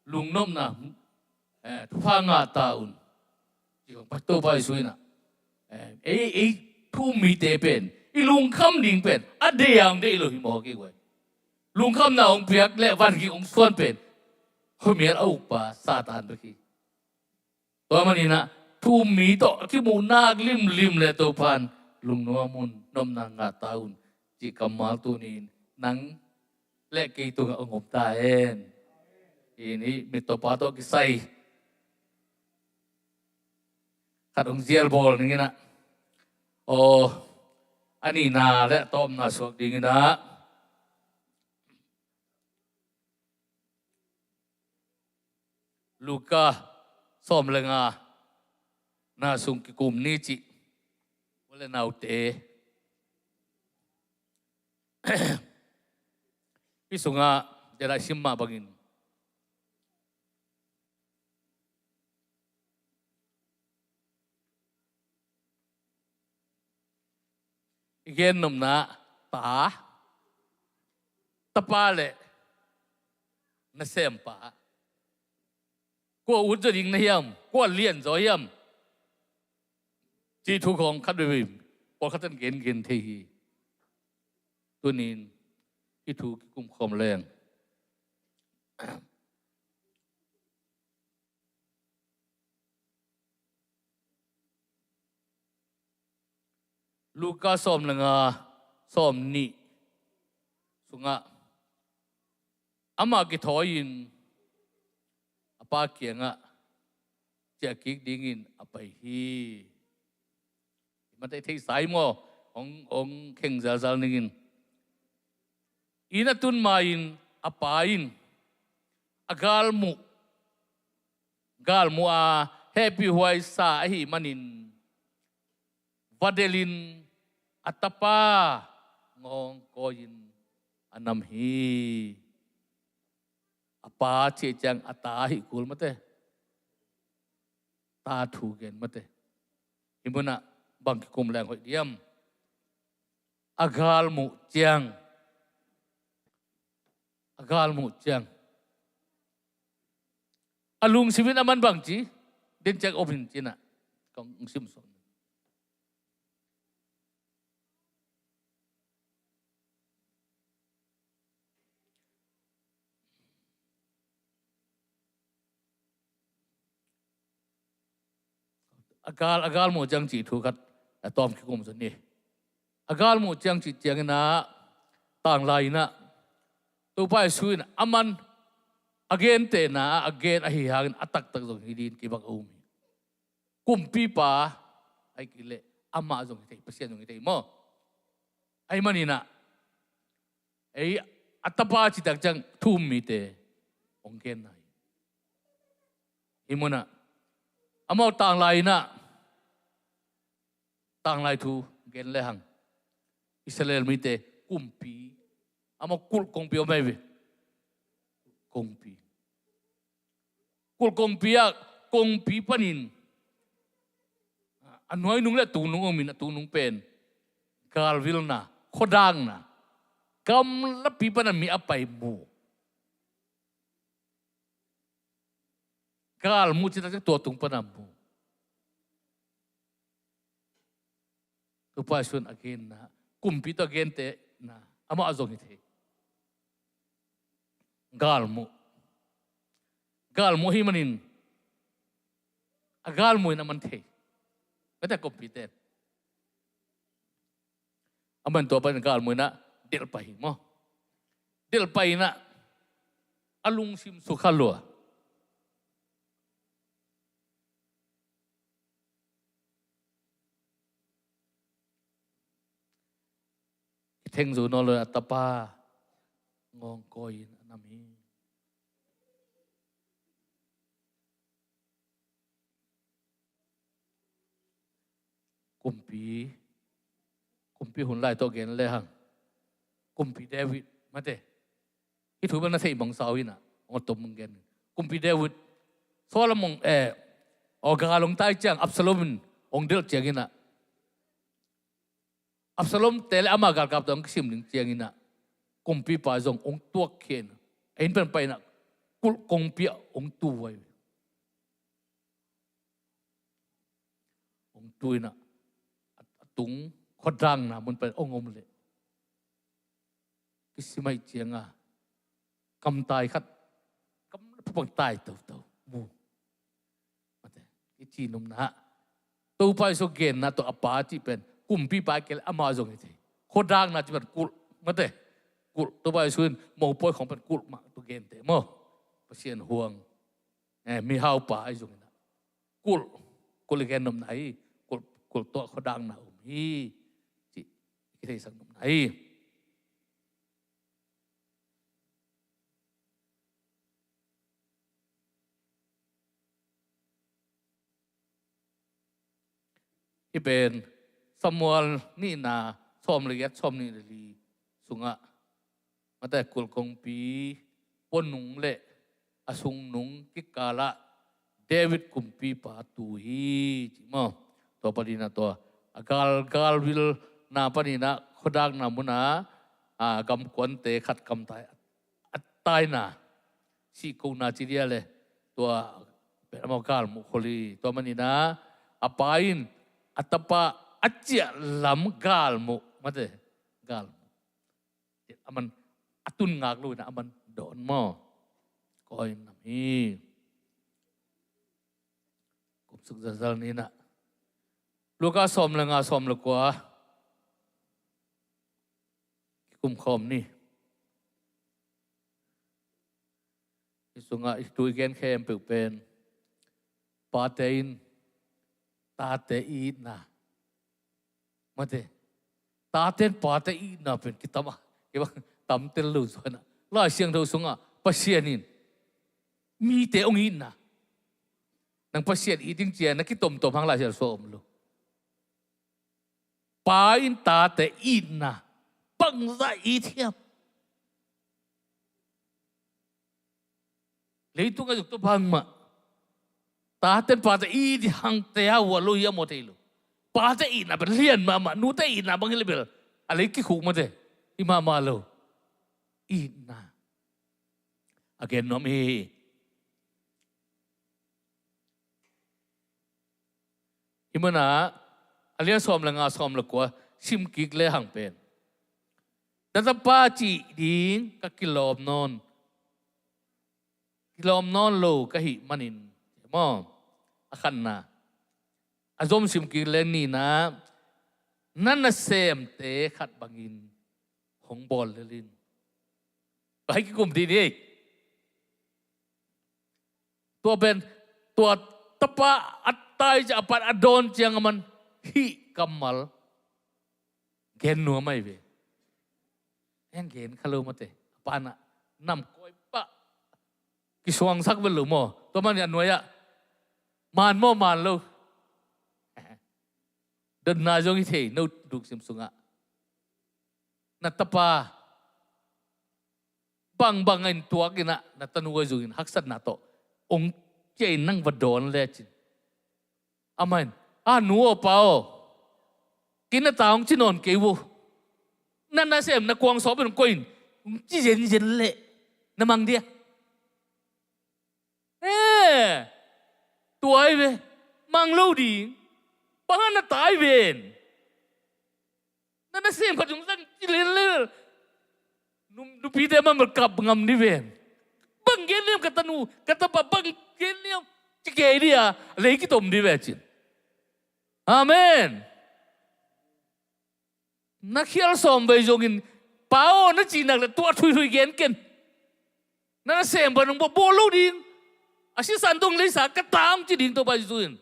lungnopna, eh, thupha ngah ta un, ci khong Topa Jesuh inah, eh, ei, ei thu-um mite pen i lungkham ding pen a deih a hong deih lo hi mawk hi guai. Lungkhamna hong piak le vangik hong suan pen khuamial a ukpa Satan bek hi. Tua maninah thu-um mi tawh a kimuh nak limlim le Topa in, "Lungnuam un, nopna ngah ta un," cih kammal tuni-in nang le kei tungah hong om ta hen. Hih ni mittawpa tawh kisai khat hong zial bawl ning inah, aw, a nihna le a tawpna suak ding inah, Luka sawm le nga na sung kikum ni cih, u le naute. Hih sungah, dena sim mah bangin, i gennopna, ta, tapa le nasempa, kua utzaw ding na hiam, kua lianzaw hiam, cih thu khong khat veivei pawlkhat in gengen thei hi. Tunin hih thu kikum khawm leng. Luka sawm le nga, sawm nih sungah amah kithawi-in a pa kiangah ciahkik dingin a pai hi. Mate, theihsa hi maw? Hong, hong kheng zelzel ning in. Inn a tun ma-in a pa in a galmuh, galmuh a hehpihhuai sa ahih manin va delhin a tapa ngawng kawi-in a nam hi. A pa cih ciang a ta ahih kul, mate. Ta thu gen, mate. Hih munah bang kikum leng hoih diam? A galmuh ciang, a galmuh ciang a lungsim in a man bang ci, den ciang om in ci-in ah kong sim sawm. A gal, a galmuh ciang cih thu khat a tawm kikum zaw ni. A galmuh ciang cih ciangin ah, tanglai in ah Topa Jesu in a man a gentehna a gen ahih hangin a taktak zong hi dingin kibang a um hi. Kumpipa ahih kei leh amah zong hi thei, Pasian zong hi thei maw? Ahih manin ah ei a tapa cih tak ciang thu um mite hong genna hi. Hih munah amau tanglai in ah, tanglai thu gen lehang, Israel mite kumpi, amau kulh kongpi om ahi ve. Kongpi. Kulh kongpi ah, kongpi panin a nuainung le a tungnung om in, a tungnung pen galvilna, khuadakna, gamlapi pan a mi a pai mu. Galmuh cih tak ciang tua tung pan a mu. Topa Jesu in a genna, kumpi tawh a gentehna, amah zong hi thei. Galmuh. Galmuh ahih manin a galmuh in a man thei. Mate, kumpite. Amah in tua pan galmuh in ah delh pai hi maw? Delh pai in ah a lungsim sukha lua. Kitheng zo nawn lo in a tapa ngawng kawi-in a nam hi. Kumpi, kumpi hun lai tawh gen lehang, Kumpi David, mate. Hih thu bel na theih mangsa uh in ah, hong a tom hong gen. Kumpi David, Solomon, eh, aw, gal hong tai ciang Absalom in hong delh ciangin ah, Absalom te le ama galkap tawh hong kisim ding ciangin ah, kumpipa zong hong tuakkhia in, a inn pan pai in ah, kulh kongpi ah hong tu uh ahi. Hong tu in ah, a, a tung khuadakna mun pan hong om leh, kisim ahih ciangin kamtai khat, kam pupang tai toto mu. Mate, i ci nopna, Topa Jesu genna tawh a pa cih pen kumpipa kei leh amah zong hi thei. Khuadakna cih pen kulh, mate. Kulh, Topa Jesu in mopawi khawng pen kulh mah tawh genteh maw? Pasian huang, eh, mihaupa ahi zongin ah, kulh, kulh i gen nopna hi. Kulh, kulh tawh khuadakna om hi cih i kitheisak nopna hi. Hih pen Samuel nihna sawm le giat, sawm nih le li sungah, mate, kulh kongpi puanung le a sungnung kikalah David kumpipa tu hi, ci maw? Tua panin ah tua a gal, galvilna panin ah khuadakna munah, a, gamkuante khat kamtai a taina, sihkona ci dia le, tua pen amau galmuh khol hi. Tua manin ah a pa in a tapa a ciah lam galmuh, mate, galmuh. A man a tun ngak lo in ah a man dawn maw? Kawi-in nam hi. Kumsuk zelzel ni in ah. Luka sawm le nga, sawm le kua, Kumkhawm ni. Hih sungah i thu i gen khempeuh pen pate in tate itna. Mate. Tate in pate itna pen kitam a, kibang tamtel lo suan a. Lai Siangtho sungah Pasian in mite hong itna. Nang Pasian it ding ci-a na kitomtom hang Lai Siangtho sung om lo. Pa in tate itna bangzah it hiam? Leitung a zuk tua bangmah tate in pate it hang, tea uh a lo hiam maw, thei lo. Pate itna bel lian mahmah, nute itna bang hi leh bel a lei kikhuk mate. Hi mahmah lo. Itna a gen nuam hi. Hih munah a lian sawm le nga, sawm le kua sim kik lehang pen, na tapa cih ding ka kilawm nawn, kilawm nawn lo ka hih manin, maw? A khatna. A zom sim kik lehang nihna, na nasemte khat bangin hong bawl lel in. Tua hi kikum dih ni. Tua pen, tua tapa a tai ciang, a pa in a dawn ciang a man hih kammal gen nuam ahi ve. Heng gen kha lo mate. A pa in a nam kawi pah kisuangsak vet lo maw. Tua man a nuai-ah man maw, man lo. Dotna zong hi thei, no duksim sungah. Na tapa bangbang in tuak in ah, na tanu a zong in haksatna tawh hong ciah in nang va dawn lecin, amah in, "A nu aw, pa aw, kei na ta hong ci nawn kei uh. Na nasem na kuang sawp in hong koih in," hong ci zenzen leh na mang dia? Eh, tua hi ve. Mang lo ding. Bang hang na ta hi ven. Na nasem khat zong zang ci lel lel. Num, nupite man bel kap ngam dih ven. Bang gen liam ka tanu, ka tapa, bang gen liam ci kei dih a, lei kitom dih ve cin. Amen. Na khial sawm vei zongin, "Pa aw," na cih nak leh tua thuithui gen ken. Na nasem bang hong bawl lo ding. A sisan dong leisa ka ta hong ci ding Topa Jesu in.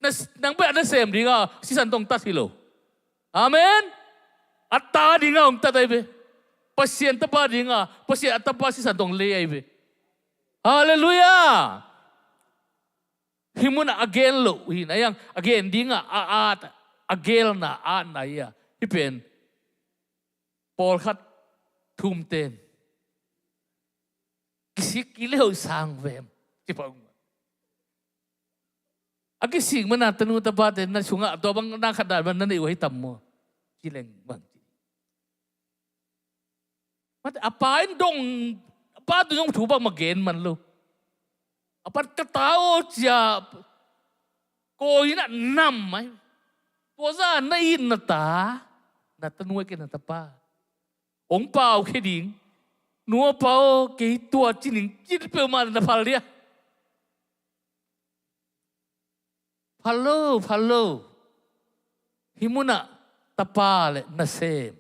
Na, nang bel a nasem ding a sisan dong tat hi lo. Amen. A ta ding a hong tat ahi ve. Pasian tapa ding a, Pasian a tapa sisan dong lei ahi ve. Halleluiah. Hih munah a gen loh hi na, a gen ding a, a at, a gelna, a atna hi a. Hih pen pawlkhat thumten kisik kik leh hoih sang vem, ci pah ung. A kisik man a tanu tapate na sungah tua bang na khat dan man na neih uh hi tam maw? Ci leng bang ci. Mate, a pa in dong, a pa tungah thu bangmah gen man lo. A pa in ka ta aw ci-a, kawi in ah nam mai. Tua zah na it na ta, na tanu ahih kei leh na tapa, hong pau khia ding. "Nu aw, pa aw, kei tua ci ning," ci peuhmah na phal dia? Phal lo, phal lo. Hih munah tapa le nasem,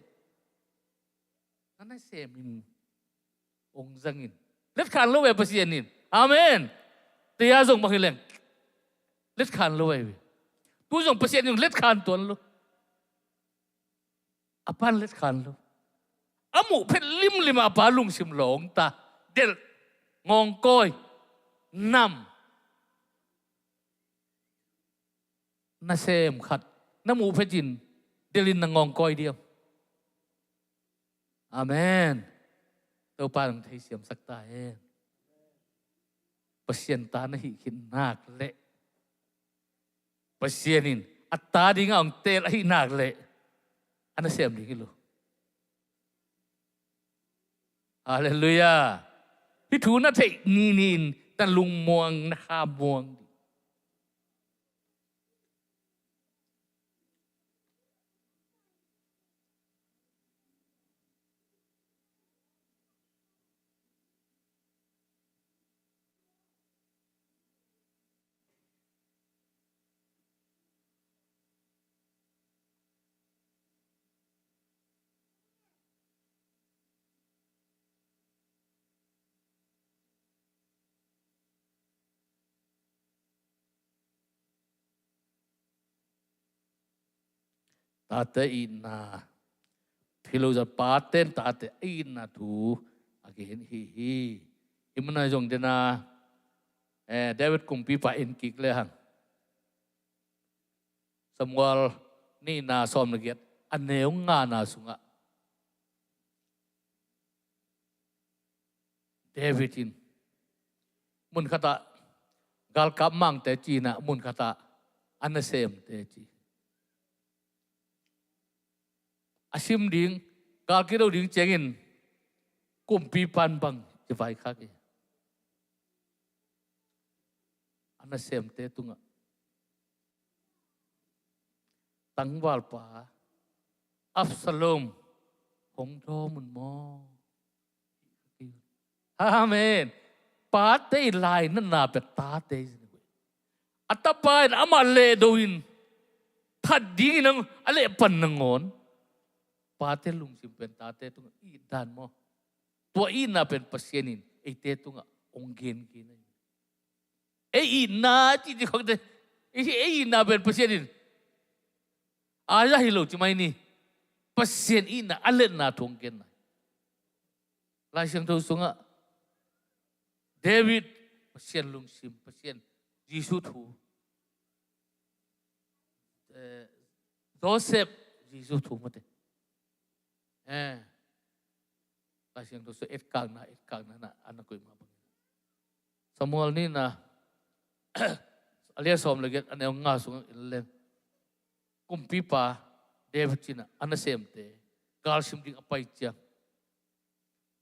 na nasem in hong zang in. Letkhan lo ve Pasian in. Amen. Tua zong bang hi leng, letkhan lo ve. Tu zong Pasian in letkhan tuan lo. A pa in letkhan lo. A muh phet limlim a pa lungsim lawng ta. Delh, ngawngkawi, nam. Nasem khat na muh phetin delhin na ngawngkawi diam? Amen. Topa in hong theisiamsak ta hen. Pasian ta na hih khit nak leh, Pasian in a ta dingah hong teel ahih nak leh, a nasem ding hi lo. Halleluiah. Hih thu na theih nini in na lungmuang, na khamuang ding. Tate itna, philo zat paten tate itna thu a gen hi hi. Hih munah zong dena, eh, David kumpipa en kik le hang. Samuel nihna sawm le giat a neu ngana sungah David in mun khatah galkap mangte ci-inah mun khatah a nasemte ci. A sim ding, gal kido ding ciangin kumpipan bang ci vaikhak hi. A nasemte tungah tangvalpa Absalom hong dawm un maw? Amen. Pate i lainatna pia tate hi. A tapa in amah lehdo in that dingin a lehpan nangawn pate lungsim pen tate tungah itdan maw? Tua itna pen Pasian in eite tungah hong gen khin ahi. Ei itna cih cikhawkte, ei itna pen Pasian in a za hi lo ci mai ni. Pasian itna a letna thu hong genna. Lai Siangtho sungah David Pasian lungsim, Pasian Jesuh thu, eh, Joseph Jesuh thu mate. Eh, Lai Siangtho sung etkakna, etkakna na ana koih mah bangin Samuel nihna a lian sawm le giat a neu nga sungah en leng kumpipa David cinah a nasemte galsim ding a pai ciang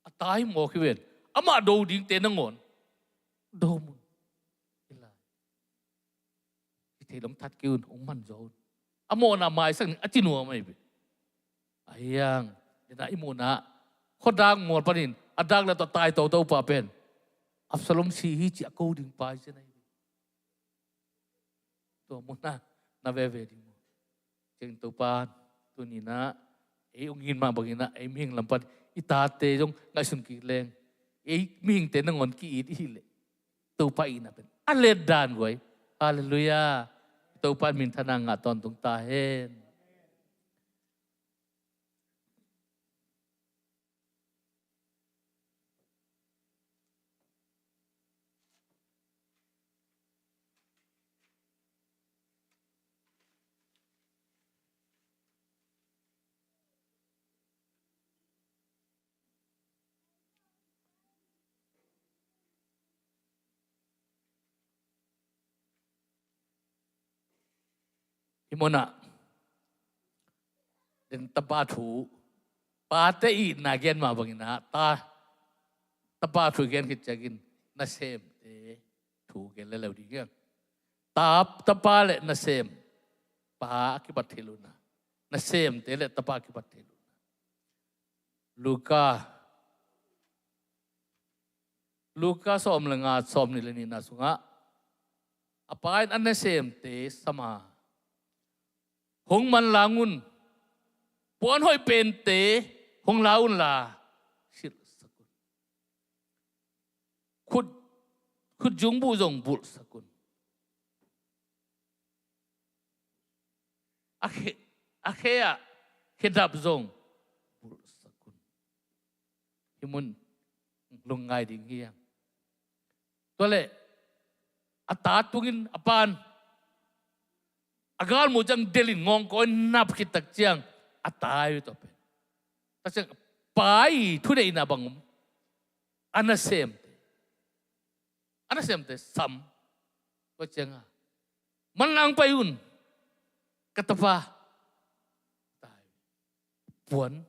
a tai mawk hi ven. Amah do dingte nangawn do mun. Hi lai. Hi thei lom that kei un, hong man zaw un. A mawhna maisak ning a ci nuam ahi ve. A hiang, dena i muhna khuadak mual panin a dak le tawh tai toto pa pen Absalom si hi ci a ko ding pa hi zen ahi ve. Tua muhna na veve ding maw? Ciang Topa, tuninah ei hong it mah banginah ei mihing lam pan i tate zong ngaihsun kik leng ei mihingte nangawn ki-it i hih leh Topa itna pen a letdan guai. Halleluiah. Topa in minthanna ngah tawntung ta hen. Hih munah den tapa thu, pate itna gen mah banginah ta, tapa thu gen khit ciangin nasemte thu gen leleu ding hiam? Ta, tapa le nasem pa a kipat thei lo na, nasemte le tapa a kipat thei lo na. Luka, Luka sawm le nga, sawm nih le nihna sungah a pa in a nasemte sama, hong manlang un, puan hoih pente hong la unla silhsak un. Khut, khut zungbuh zong bulhsak un. A khe, a khe ah khedap zong bulhsak un. Hih mun lungngai ding hi hang. Tua leh a ta tungin a pan a galmu ciang delin ngawngkawi nap khit tak ciang a tai uh tua pen. Tua ciang pa i thuneihna bang um. A nasemte, a nasemte sam. Tua cianga manlang pai un, ka tapa. Puan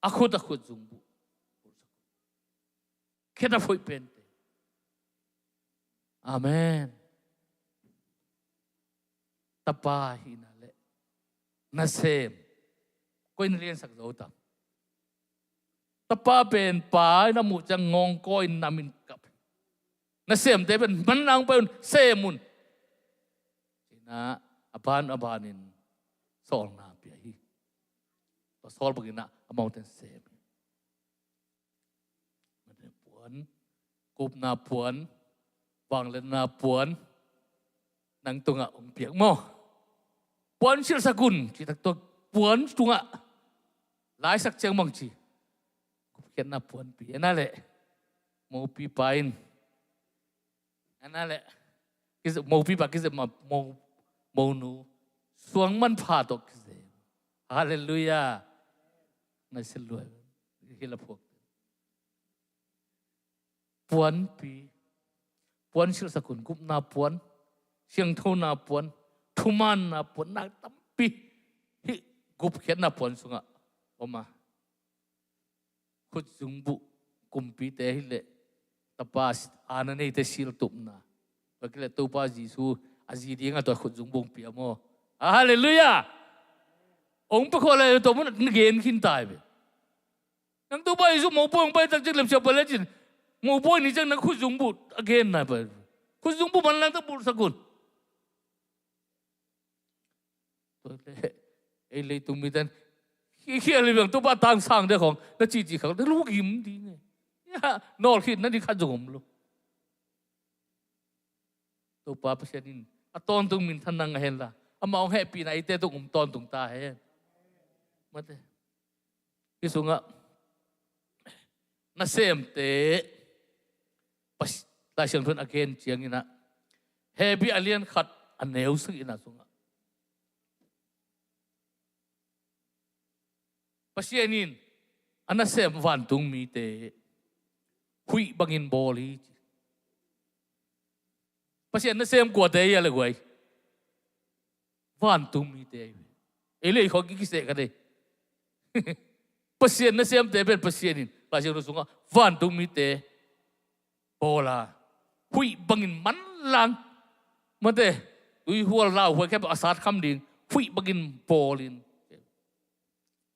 a khut, a khut zungbuh. Khedap hoih pente. Amen. Tapa hihna le nasem, koi na liansak zo tam? Tapa pen pa in a muh ciang ngawngkawi in nam in kap. Nasemte pen manlang pai un, sem un. Cinah a ban a banin sawlna pia hi. Tua sawl banginah amaute in sem hi. Puan, kupna puan, vangliatna puan, nang tungah hong piak maw? Puan silhsak un, cih tak tawh puan tungah laisak ciang bang ci? Gupkhiatna puanpi. Ana leh mopipa in, ana leh kizep, mopipa kizep ma, mo, monu suang manpha tawh kizep. Halleluiah. Na silh luai. Hi la phuak. Puanpi, puan silhsak un, gupna puan, siangthona puan, thumaanna puan, nak tampi hih gupkhiatna puan sungah om a. Khutzungbuh kumpite hileh tapa aana neite siltupna. Tua kileh Topa Jesu a zi dingah tua khutzungbuh hong pia maw? Halleluiah. Hong pia khawh lai tua mun na gen khin tai ve. Nang Topa Jesu mopawi hong pai tak ciang lemsiapa lecin, mopawi ni ciang nang khutzungbuh a gen nai pai. Khutzungbuh manlang tak bulhsak un. Tua leh ei leitung mite in khial hi bang, Topa tangsang dek khawng na cihcih khak leh lugim ding e. Nawlkhin na ding khat zong om lo. Topa Pasian in a tawntung minthan nang a hen la, amah hong hehpihna eite tung um tawntung ta hen. Mate. Hih sungah nasemte Pas-, Lai Siangtho in a gen cianginah Hebru a lian khat a neu sagihna sungah Pasian in a nasem vantung mite huih bangin bawl hi ci. Pasian nasem kuate hi a le guai? Vantung mite hi. Ei le ei khawng kikiseh ka dei. Pasian nasemte pen Pasian in Lai Siangtho sungah vantung mite bawl a, huih bangin manlang, mate, tuihual lauhuai khempeuh a satkham ding huih bangin bawlin.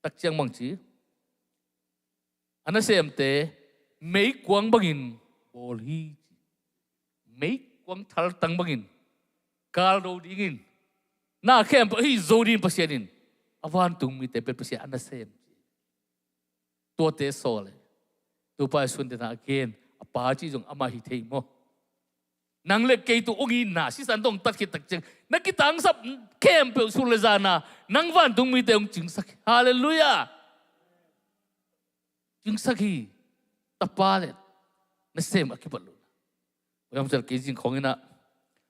Tak ciang bang ci? A nasemte meikuang bangin bawl hi. Meikuang thaltang bangin kaldo dingin, na khempeuh hih zo dingin Pasian in a vantung mite pen Pasian a nasem. Tuate sawl e. Topa i suante na a gen a pa cih zong amah hi thei maw? Nang le kei tu ung i na sisan tawh hong tatkhiat tak ciang na kitangsap khempeuh sun le zana nang vantung mite hong cingsak hi. Halleluiah. Cingsak hi. Tapa le nasem a kipat lo. Ua yam sel kei zing khawng inah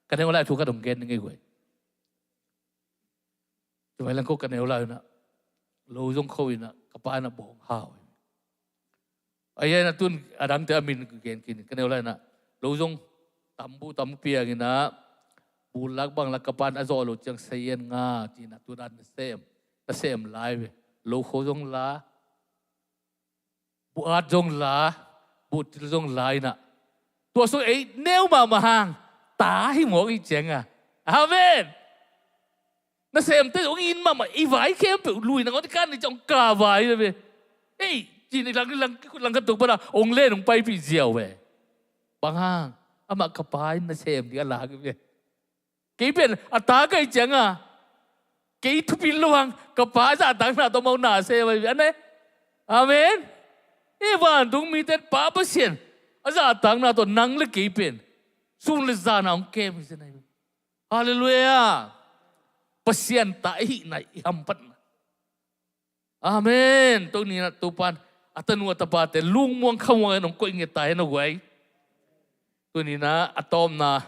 ka neu lai thu ka dong gen ning ei guai. Tua lai lang ko ka neu lai unah lo zong kho inah ka pa inah bawng hau. A ia inah tun a dangte a min gen kin ka neu lai inah lo zong tam bu tam piang inah bulak banglak ka pa inah a zawh lo ciang sayan nga ci inah tu dan nasem, nasem lai ve. Lo kho zong la, buh at zong la, buh til zong la inah tua sung ei neu mahmah hang ta hi mawk i cianga. Amen. Nasemte zong in mahmah i vai khempeuh lui nang aw ti kan ni ciang ka vai ve. Ei, ci ni lang, lang, lang ka tuk bana ong len ong paipih ziau ve. Bang hang? Amah ka pa in nasem ding a lak ve. Kei pen a ta ka hih cianga kei thupi lo hang ka pa zahtakna tawh amau na sem ahi ve a ne. Amen. Ei vantung mite Pa Pasian a zahtakna tawh nang le kei pen sun le zana hong kem hi zen ahi ve. Halleluiah. Pasian ta i hihna i hampatna. Amen. Tuni inah Topan a tanu a tapate lungmuang khamuang in hong koih nget ta hen aw guai. Tuni inah a tawpna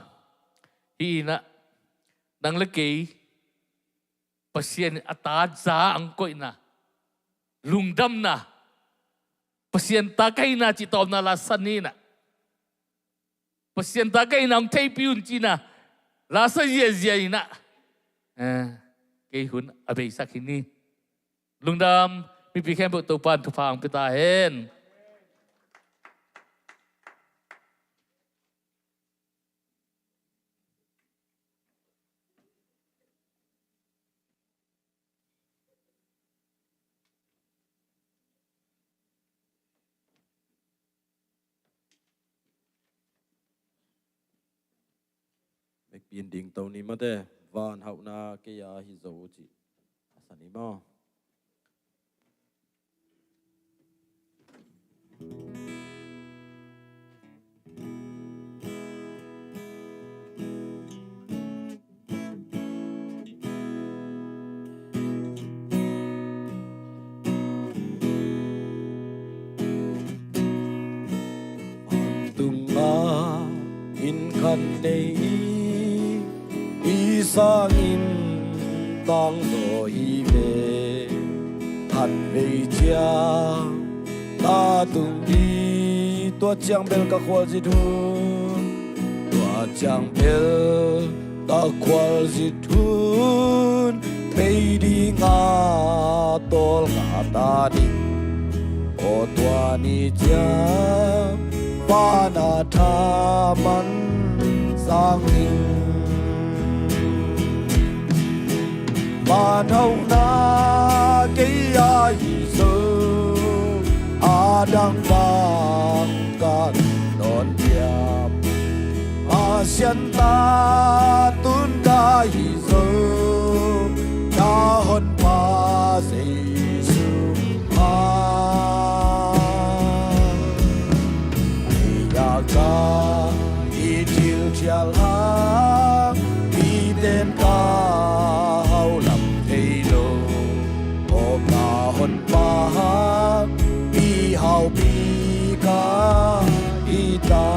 hi inah nang le kei Pasian in a ta za hong koihna, lungdamna, Pasian ta ka hihna cih tawpna lasan ni inah Pasian ta ka hihna hong theipih un cihna lasa ziazia inah, eh, kei hun a beisak hi ni. Lungdam. Mipi khempeuh Topan thupha hong pia ta hen. Vekpi in dingto ni mate, van hauhna kei a hi zo uh cih a sa ni maw? Kan nei i, i sangin tangdaw hi ve. Khat vei ciang ta tung ding, tua ciang bel ka khualzin hun, tua ciang bel ka khualzin hun, bei dinga tawlnga ta ding. Aw tua ni ciang vana thaman sang ding. Vanhauhna kei a hi zo, a dang bang ka nawn diam. Pasian ta tun ka hi zo, ka honpa Jesu. Ei a ka i thil thial hang, miten ka haulam thei lo. Aw ka honpa hang, mi haupi ka hi ta.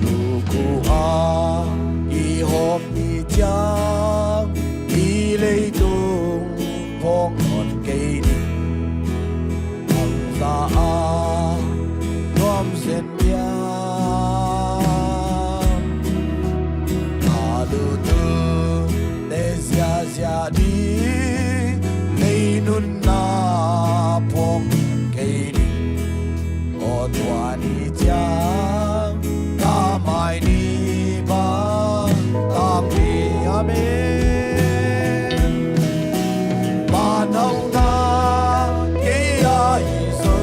Lukhu a i hawm ni ciang, i leitung phawng nawn kei ding. Hangsa a nuam zen diam. Ka duhtu te ziazia ding, lei nunna phawng kei ding. Aw tua ni ciang ka mai ni bang tang ni. Amen. Vanhauhna kei a hi zo,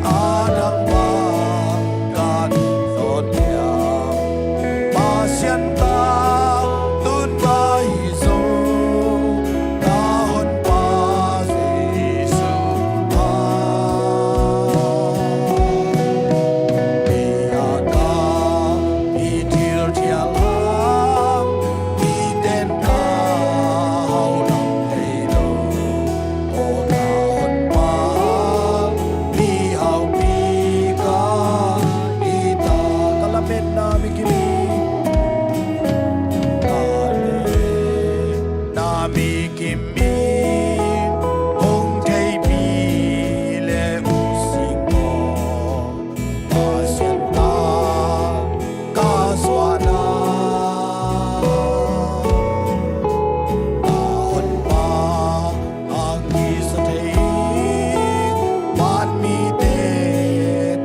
a dang bang ka nawn diam. Pasian ta tun ka hi zo, ka honpa Jesu a. Ei a ka i thil thial hang, miten ka haulam thei lo. Aw ka honpa, mi haupi ka hi ta. Ka lametna mi kim in, ka lametna mi kim in, hong theipi le uh sing maw. Pasian ta ka zuahna, ka honpa a kisa thei, vanmite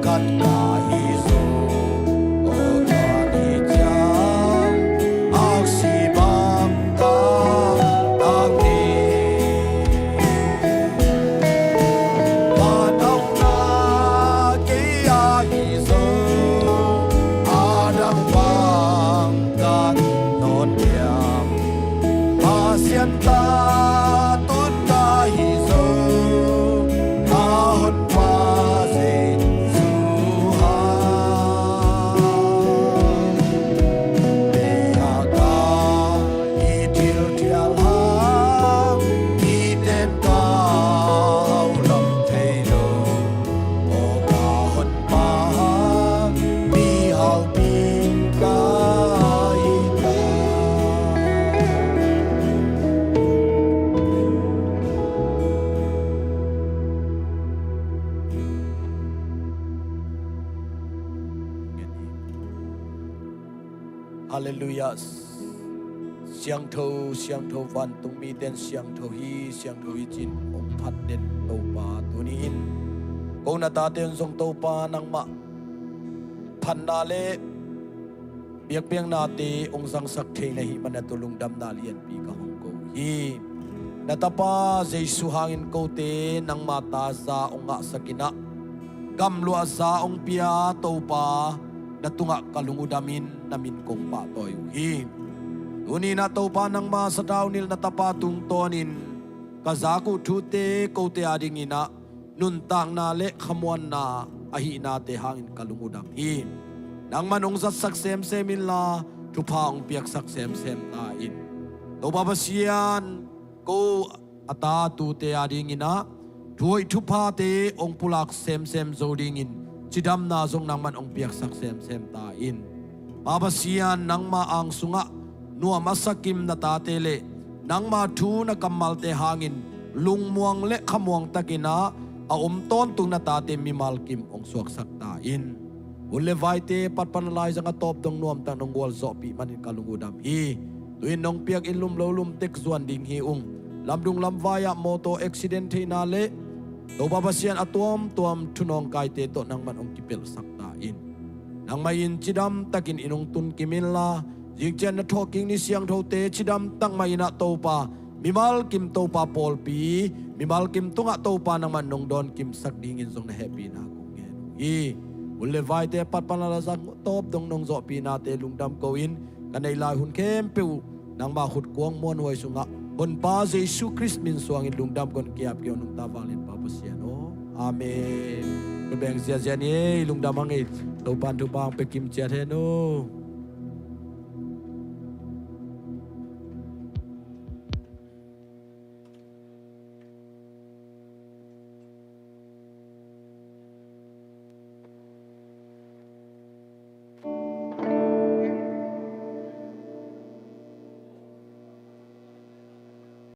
khat ka hi zo. Aw tua ni ciang aksi bang ka tang ni. Vanhauhna kei a hi zo, a dang bang ka nawn diam. Pasian ta tun ka hi zo, ka honpa Jesu a. Ei a ka i thil thial hang, miten ka haulam thei lo. Aw ka honpa hang, mi haupi ka hi ta. Halleluiah. Siangtho, siangtho, vantungmi ten siangtho hi, siangtho hi cin hong phat den Topa tuni in ko na tate un zong Topa nangmah phatna le biakpiaknate hong zangsak thei na hih manin tua lungdamna lianpi ka hong ko hi. Na tapa Jesu hangin kote nangma taza hong ngahsak in ah, gamluahza hong pia Topa, na tungah ka lungudam in na min kong pahtawi uh hi. Tuni in ah Topa nangma sathau nilh na tapa tungtawnin ka zak uh thute kote adingin ah nuntakna le khamuanna ahihnate hangin ka lungudam hi. Nangman hong zatsak semsem inla thupha hong piaksak semsem ta in. Topa Pasian, ko a ta tute adingin ah thuhoih thuphate hong pulak semsem zo dingin cidamna zong nangman hong piaksak semsem ta in. Pa Pasian, nangma ang sungah nuam a sakim na tate le nangma thu na kammalte hangin lungmuang le khamuang takin ah a om tawntung na tate mimal kim hong suaksak ta in. Hun le vaite patpan a laizang a tawp dong nuamtak nong gualzawhpih manin ka lung uh dam hi. Tu-in nong piak in lum lo lum tek zuan ding hi ung. Lamdung lamvai ah mawtaw accident theihna le Topa Pasian, a tuamtuam thunawngkaite tawh nangman hong kipelhsak ta in. Nangmah in cidamtakin in hong tun kim inla, zingcian na thawhkik ni siangthote cidamtak mah in ah Topa, mimal kim Topa pawlpi, mimal kim tungah Topa nangman nong dawnkimsak dingin zong na hehpihna kong ngen uh hi. Hun le vaite patpan a laizang tawp dong nong zawhpihnate lungdam ko in, ka neih lai hun khempeuh nangma khut kuang muanhuai sungah Honpa Jesu Khrist min suangin lungdam kong kiap kei uh, nungta vanglian Pa Pasian aw. Amen. Ka beng ziazia ni ei, lungdam hang ei. Topan thupha hong pia kim ciat hen aw.